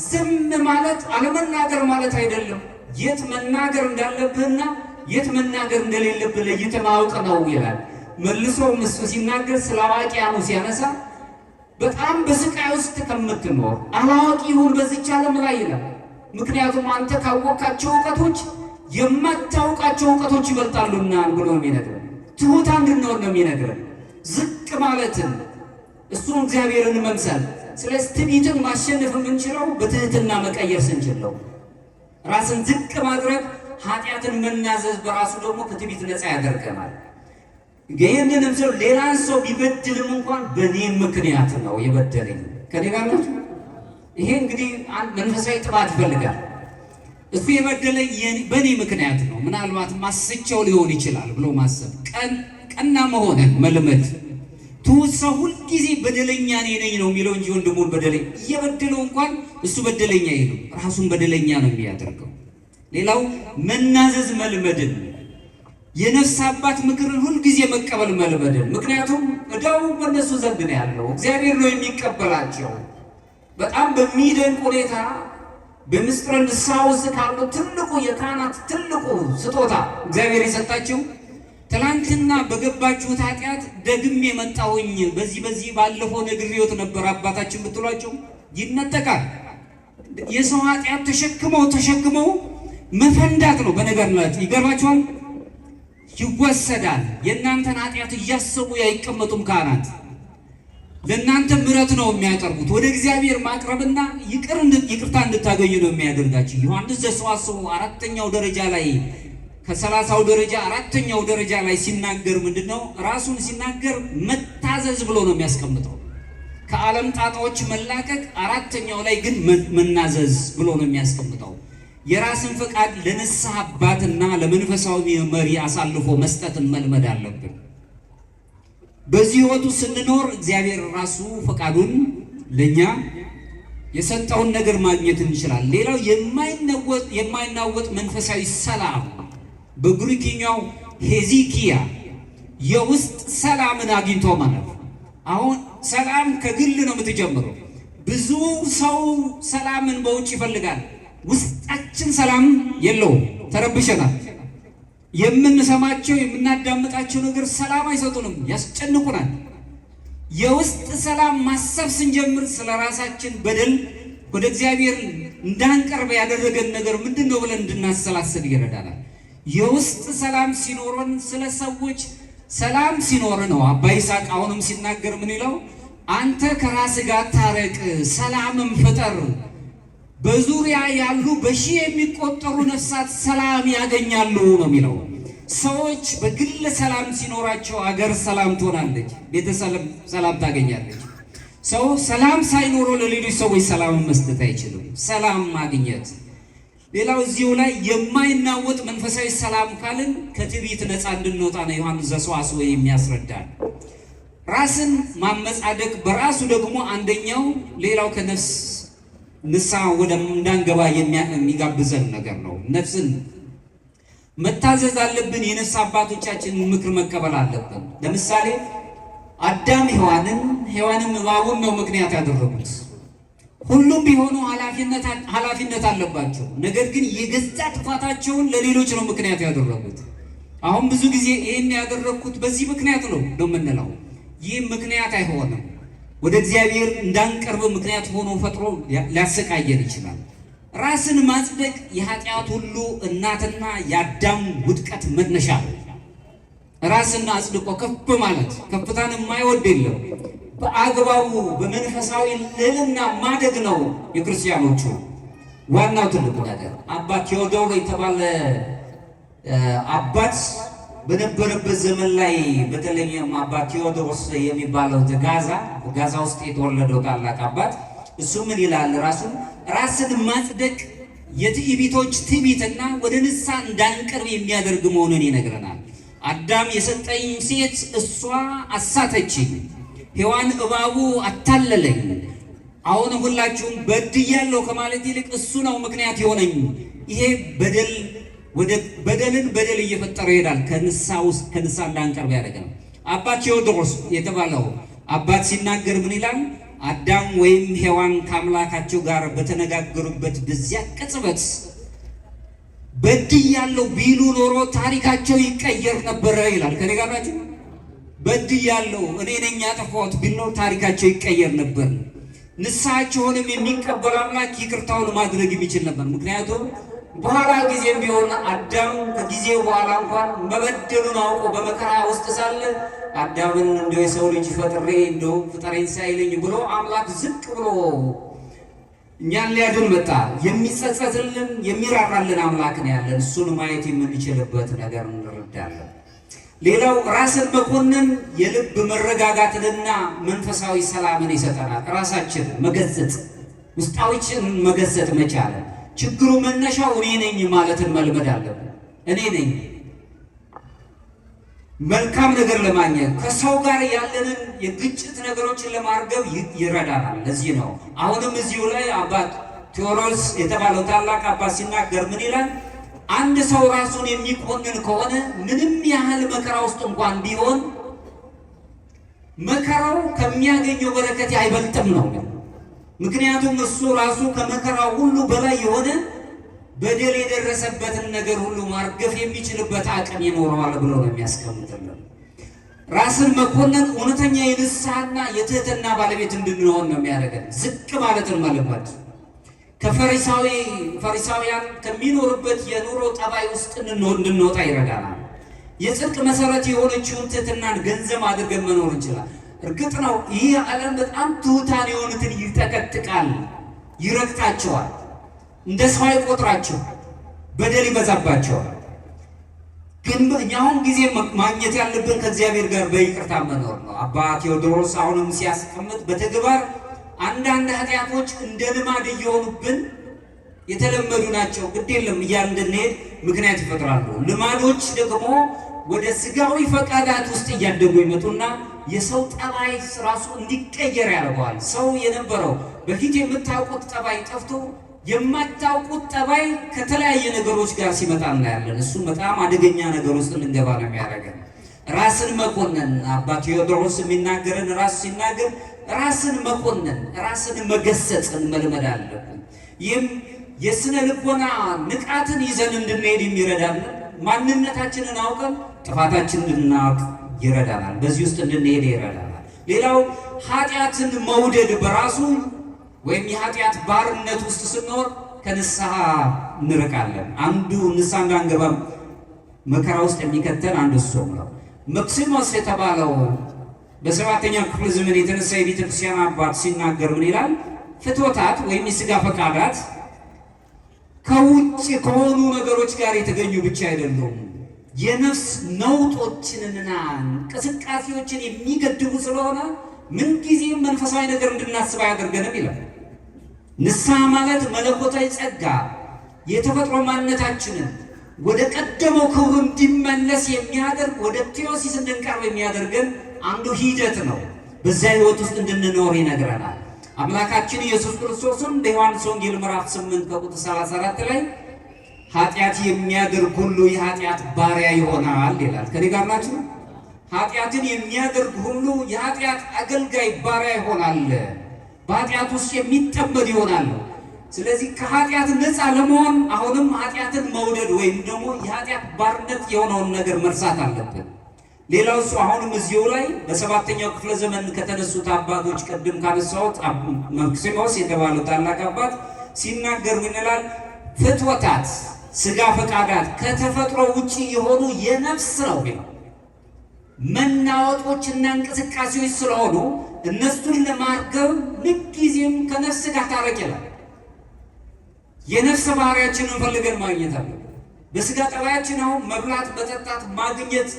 ዝም ማለት አለመናገር ማለት አይደለም፣ የት መናገር እንዳለብህና የት መናገር እንደሌለብህ ለይተህ ማወቅ ነው ይላል። መልሶም እሱ ሲናገር ስለ አዋቂያኑ ሲያነሳ በጣም በስቃይ ውስጥ ከምትኖር አላዋቂ ይሁን በዚች ዓለም ላይ ይላል። ምክንያቱም አንተ ካወቃቸው እውቀቶች የማታውቃቸው እውቀቶች ይበልጣሉና ብሎ ነው የሚነግረን። ትሑታን እንድንሆን ነው የሚነግረን፣ ዝቅ ማለትን እሱን እግዚአብሔርን መምሰል። ስለዚህ ትዕቢትን ማሸነፍ የምንችለው በትህትና መቀየር ስንችል ነው። ራስን ዝቅ ማድረግ፣ ኃጢአትን መናዘዝ በራሱ ደግሞ ከትዕቢት ነፃ ያደርገናል። ይህንንም ሰው ሌላን ሰው ቢበድልም እንኳን በእኔ ምክንያት ነው የበደለኝ፣ ከኔ ጋር ናቸው። ይሄ እንግዲህ መንፈሳዊ ጥባት ይፈልጋል። እሱ የበደለኝ በእኔ ምክንያት ነው፣ ምናልባት ማስቸው ሊሆን ይችላል ብሎ ማሰብ፣ ቀና መሆንን መልመድ። ትሁት ሰው ሁልጊዜ በደለኛ እኔ ነኝ ነው የሚለው እንጂ ወንድሙን በደለኝ እየበደለው እንኳን እሱ በደለኛ አይልም፣ ራሱን በደለኛ ነው የሚያደርገው። ሌላው መናዘዝ መልመድን፣ የነፍስ አባት ምክርን ሁልጊዜ መቀበል መልመድን። ምክንያቱም ዕዳው በእነሱ ዘንድ ነው ያለው፣ እግዚአብሔር ነው የሚቀበላቸው። በጣም በሚደንቅ ሁኔታ በምስጢረ ንስሐ ውስጥ ካለው ትልቁ የካህናት ትልቁ ስጦታ እግዚአብሔር የሰጣቸው ትላንትና በገባችሁት ኃጢአት ደግሜ የመጣሁኝ በዚህ በዚህ ባለፈው ነግሬዎት ነበር አባታችን ብትሏቸው ይነጠቃል። የሰው ኃጢአት ተሸክመው ተሸክመው መፈንዳት ነው። በነገር ላይ ይገርማችኋል፣ ይወሰዳል። የእናንተን ኃጢአት እያሰቡ አይቀመጡም ካህናት። ለእናንተ ምሕረት ነው የሚያቀርቡት። ወደ እግዚአብሔር ማቅረብና ይቅርታ እንድታገኙ ነው የሚያደርጋቸው። ዮሐንስ ዘሰዋስው አራተኛው ደረጃ ላይ ከ30ው ደረጃ አራተኛው ደረጃ ላይ ሲናገር ምንድነው ራሱን ሲናገር መታዘዝ ብሎ ነው የሚያስቀምጠው። ከዓለም ጣጣዎች መላቀቅ፣ አራተኛው ላይ ግን መናዘዝ ብሎ ነው የሚያስቀምጠው። የራስን ፈቃድ ለንስሐ አባትና ለመንፈሳዊ መሪ አሳልፎ መስጠትን መልመድ አለብን። በዚህ ሕይወቱ ስንኖር እግዚአብሔር ራሱ ፈቃዱን ለኛ የሰጠውን ነገር ማግኘት እንችላለን። ሌላው የማይናወጥ መንፈሳዊ ሰላም በግሪክኛው ሄዚኪያ የውስጥ ሰላምን አግኝቶ ማለት። አሁን ሰላም ከግል ነው የምትጀምረው። ብዙ ሰው ሰላምን በውጭ ይፈልጋል። ውስጣችን ሰላም የለውም፣ ተረብሸናል። የምንሰማቸው የምናዳምጣቸው ነገር ሰላም አይሰጡንም፣ ያስጨንቁናል። የውስጥ ሰላም ማሰብ ስንጀምር ስለ ራሳችን በደል ወደ እግዚአብሔር እንዳንቀርብ ያደረገን ነገር ምንድን ነው ብለን እንድናሰላስል ይረዳናል። የውስጥ ሰላም ሲኖረን ስለ ሰዎች ሰላም ሲኖር ነው። አባ ይስሐቅ አሁንም ሲናገር ምን ይለው? አንተ ከራስህ ጋር ታረቅ፣ ሰላምም ፍጠር፣ በዙሪያ ያሉ በሺህ የሚቆጠሩ ነፍሳት ሰላም ያገኛሉ ነው የሚለው። ሰዎች በግል ሰላም ሲኖራቸው አገር ሰላም ትሆናለች፣ ቤተሰብ ሰላም ታገኛለች። ሰው ሰላም ሳይኖረው ለሌሎች ሰዎች ሰላምን መስጠት አይችልም። ሰላም ማግኘት ሌላው እዚሁ ላይ የማይናወጥ መንፈሳዊ ሰላም ካልን ከትዕቢት ነፃ እንድንወጣ ነው ዮሐንስ ዘሰዋስው የሚያስረዳን። ራስን ማመጻደቅ በራሱ ደግሞ አንደኛው ሌላው ከነፍስ ንስሐ ወደ እንዳንገባ የሚጋብዘን ነገር ነው። ነፍስን መታዘዝ አለብን። የነፍስ አባቶቻችንን ምክር መቀበል አለብን። ለምሳሌ አዳም ሔዋንን፣ ሔዋንም እባቡን ነው ምክንያት ያደረጉት። ሁሉም ቢሆኑ ኃላፊነት አለባቸው። ነገር ግን የገዛ ጥፋታቸውን ለሌሎች ነው ምክንያት ያደረጉት። አሁን ብዙ ጊዜ ይህን ያደረግኩት በዚህ ምክንያት ነው ነው የምንለው። ይህ ምክንያት አይሆንም። ወደ እግዚአብሔር እንዳንቀርብ ምክንያት ሆኖ ፈጥሮ ሊያሰቃየን ይችላል። ራስን ማጽደቅ የኃጢአት ሁሉ እናትና የአዳም ውድቀት መነሻ ነው። ራስን አጽድቆ ከፍ ማለት ከፍታን የማይወድ የለም። በአግባቡ በመንፈሳዊ ልዕልና ማደግ ነው የክርስቲያኖቹ ዋናው ትልቁ ነገር። አባ ቴዎዶር የተባለ አባት በነበረበት ዘመን ላይ በተለይም አባ ቴዎዶሮስ የሚባለው ጋዛ ጋዛ ውስጥ የተወለደው ታላቅ አባት እሱ ምን ይላል? ራሱን ራስን ማጽደቅ የትዕቢቶች ትዕቢትና ወደ ንስሐ እንዳንቀርብ የሚያደርግ መሆኑን ይነግረናል። አዳም የሰጠኝ ሴት እሷ አሳተችኝ፣ ሔዋን እባቡ አታለለኝ። አሁን ሁላችሁም በድያለሁ ከማለት ይልቅ እሱ ነው ምክንያት የሆነኝ። ይሄ በደል ወደ በደልን በደል እየፈጠረ ይሄዳል። ከንስሐ ውስጥ ከንስሐ እንዳንቀርብ ያደርገናል። አባ ቴዎድሮስ የተባለው አባት ሲናገር ምን ይላል? አዳም ወይም ሔዋን ከአምላካቸው ጋር በተነጋገሩበት በዚያ ቅጽበት በድያለሁ ቢሉ ኖሮ ታሪካቸው ይቀየር ነበረ ይላል። ከኔ ጋር ናችሁ? በድያለሁ እኔ ነኝ ያጠፋሁት ቢል ኖሮ ታሪካቸው ይቀየር ነበር። ንስሐቸውንም የሚቀበል አምላክ ይቅርታውን ማድረግ የሚችል ነበር። ምክንያቱም በኋላ ጊዜም ቢሆን አዳም ከጊዜው በኋላ እንኳን መበደሉን አውቆ በመከራ ውስጥ ሳለ አዳምን እንደው የሰው ልጅ ፈጥሬ እንደው ፍጠረኝ ሳይለኝ ብሎ አምላክ ዝቅ ብሎ እኛን ሊያድን መጣ። የሚጸጸትልን የሚራራልን አምላክ ነው ያለን። እሱን ማየት የምንችልበት ነገር እንረዳለን። ሌላው ራስን መኮንን የልብ መረጋጋትንና መንፈሳዊ ሰላምን ይሰጠናል። ራሳችን መገሰጽ፣ ውስጣዊችን መገሰጥ መቻል፣ ችግሩ መነሻው እኔ ነኝ ማለትን መልመድ አለብን። እኔ ነኝ መልካም ነገር ለማግኘት ከሰው ጋር ያለንን የግጭት ነገሮችን ለማርገብ ይረዳናል። ለዚህ ነው አሁንም እዚሁ ላይ አባት ቴዎድሮስ የተባለው ታላቅ አባት ሲናገር ምን ይላል? አንድ ሰው ራሱን የሚኮንን ከሆነ ምንም ያህል መከራ ውስጥ እንኳን ቢሆን መከራው ከሚያገኘው በረከት አይበልጥም ነው። ምክንያቱም እሱ ራሱ ከመከራው ሁሉ በላይ የሆነ በደል የደረሰበትን ነገር ሁሉ ማርገፍ የሚችልበት አቅም ይኖረዋል ብሎ ነው የሚያስቀምጥልን። ራስን መኮንን እውነተኛ የንስሐና የትህትና ባለቤት እንድንሆን ነው የሚያደርገን። ዝቅ ማለትን መልመድ ከፈሪሳውያን ከሚኖርበት የኑሮ ጠባይ ውስጥ እንድንወጣ ይረዳናል። የጽድቅ መሰረት የሆነችውን ትህትናን ገንዘብ አድርገን መኖር እንችላል። እርግጥ ነው ይህ ዓለም በጣም ትሑታን የሆኑትን ይጠቀጥቃል፣ ይረግጣቸዋል፣ እንደ ሰው አይቆጥራቸው፣ በደል ይበዛባቸዋል። ግን እኛ አሁን ጊዜ ማግኘት ያለብን ከእግዚአብሔር ጋር በይቅርታ መኖር ነው። አባ ቴዎድሮስ አሁንም ሲያስቀምጥ በተግባር አንዳንድ ኃጢአቶች እንደ ልማድ እየሆኑብን የተለመዱ ናቸው፣ ግድ የለም እያልን እንድንሄድ ምክንያት ይፈጥራሉ። ልማዶች ደግሞ ወደ ስጋዊ ፈቃዳት ውስጥ እያደጉ ይመጡና የሰው ጠባይ ራሱ እንዲቀየር ያደርገዋል። ሰው የነበረው በፊት የምታውቁት ጠባይ ጠፍቶ የማታውቁት ጠባይ ከተለያየ ነገሮች ጋር ሲመጣ እናያለን። እሱ በጣም አደገኛ ነገር ውስጥ እንድንገባ ነው የሚያደርገን። ራስን መኮነን አባ ቴዎድሮስ የሚናገረን ራሱ ሲናገር ራስን መኮነን ራስን መገሰጽን መልመድ አለብን። ይህም የስነ ልቦና ንቃትን ይዘን እንድንሄድ የሚረዳን ማንነታችንን አውቀን ጥፋታችንን እንድናውቅ ይረዳናል። በዚህ ውስጥ እንድንሄድ ይረዳናል። ሌላው ኃጢአትን መውደድ በራሱ ወይም የኃጢአት ባርነት ውስጥ ስንኖር ከንስሐ እንርቃለን። አንዱ ንስሐ እንዳንገባም መከራ ውስጥ የሚከተን አንዱ እሱ ነው። መክሲሞስ የተባለው በሰባተኛው ክፍለ ዘመን የተነሳ የቤተ ክርስቲያን አባት ሲናገር ምን ይላል? ፍትወታት ወይም የስጋ ፈቃዳት ከውጭ ከሆኑ ነገሮች ጋር የተገኙ ብቻ አይደሉም። የነፍስ ነውጦችንና እንቅስቃሴዎችን የሚገድቡ ስለሆነ ምንጊዜም መንፈሳዊ ነገር እንድናስብ አያደርገንም ይላል። ንስሐ ማለት መለኮታዊ ጸጋ የተፈጥሮ ማንነታችንን ወደ ቀደመው ክብሩ እንዲመለስ የሚያደርግ፣ ወደ theosis እንድንቀርብ የሚያደርገን አንዱ ሂደት ነው። በዚያ ህይወት ውስጥ እንድንኖር ይነግረናል። አምላካችን ኢየሱስ ክርስቶስም በዮሐንስ ወንጌል ምዕራፍ 8 ከቁጥር 34 ላይ ኃጢአት የሚያደርግ ሁሉ የኃጢአት ባሪያ ይሆናል ይላል። ከኔ ጋር ናችሁ? ኃጢአትን የሚያደርግ ሁሉ የኃጢአት አገልጋይ ባሪያ ይሆናል፣ በኃጢአት ውስጥ የሚጠመድ ይሆናል። ስለዚህ ከኃጢአት ነፃ ለመሆን አሁንም ኃጢአትን መውደድ ወይም ደግሞ የኃጢአት ባርነት የሆነውን ነገር መርሳት አለብን። ሌላው እሱ አሁንም እዚሁ ላይ በሰባተኛው ክፍለ ዘመን ከተነሱት አባቶች ቅድም ካነሳሁት መክሲሞስ የተባለው ታላቅ አባት ሲናገር ምን ይላል? ፍትወታት፣ ስጋ ፈቃዳት ከተፈጥሮ ውጪ የሆኑ የነፍስ ነው የሚለው መናወጦችና እንቅስቃሴዎች ስለሆኑ እነሱን ለማርገብ ምንጊዜም ከነፍስ ጋር ታረቅ ይላል። የነፍስ ባህሪያችንን ፈልገን ማግኘት አለብን። በስጋ ጠባያችን አሁን መብላት፣ መጠጣት፣ ማግኘት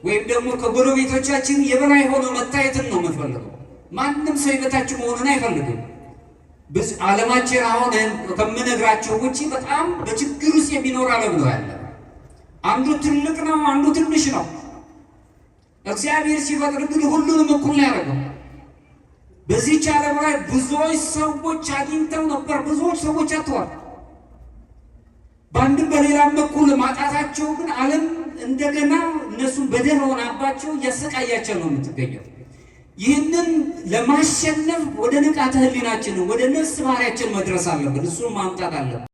ወይም ደግሞ ከጎረቤቶቻችን የበላይ ሆኖ መታየትን ነው የምንፈልገው። ማንም ሰው የበታች መሆኑን አይፈልግም። ዓለማችን አሁን ከምነግራቸው ውጪ በጣም በችግር ውስጥ የሚኖር ዓለም ነው ያለ። አንዱ ትልቅ ነው፣ አንዱ ትንሽ ነው። እግዚአብሔር ሲፈጥር ግን ሁሉንም እኩል ነው ያደረገው። በዚህች ዓለም ላይ ብዙዎች ሰዎች አግኝተው ነበር፣ ብዙዎች ሰዎች አጥተዋል። በአንድም በሌላም በኩል ማጣታቸው ግን ዓለም እንደገና እነሱን በደል ሆናባቸው እያሰቃያቸው ነው የምትገኘው። ይህንን ለማሸነፍ ወደ ንቃተ ሕሊናችን ወደ ነፍስ ባህሪያችን መድረስ አለብን። እሱን ማምጣት አለብን።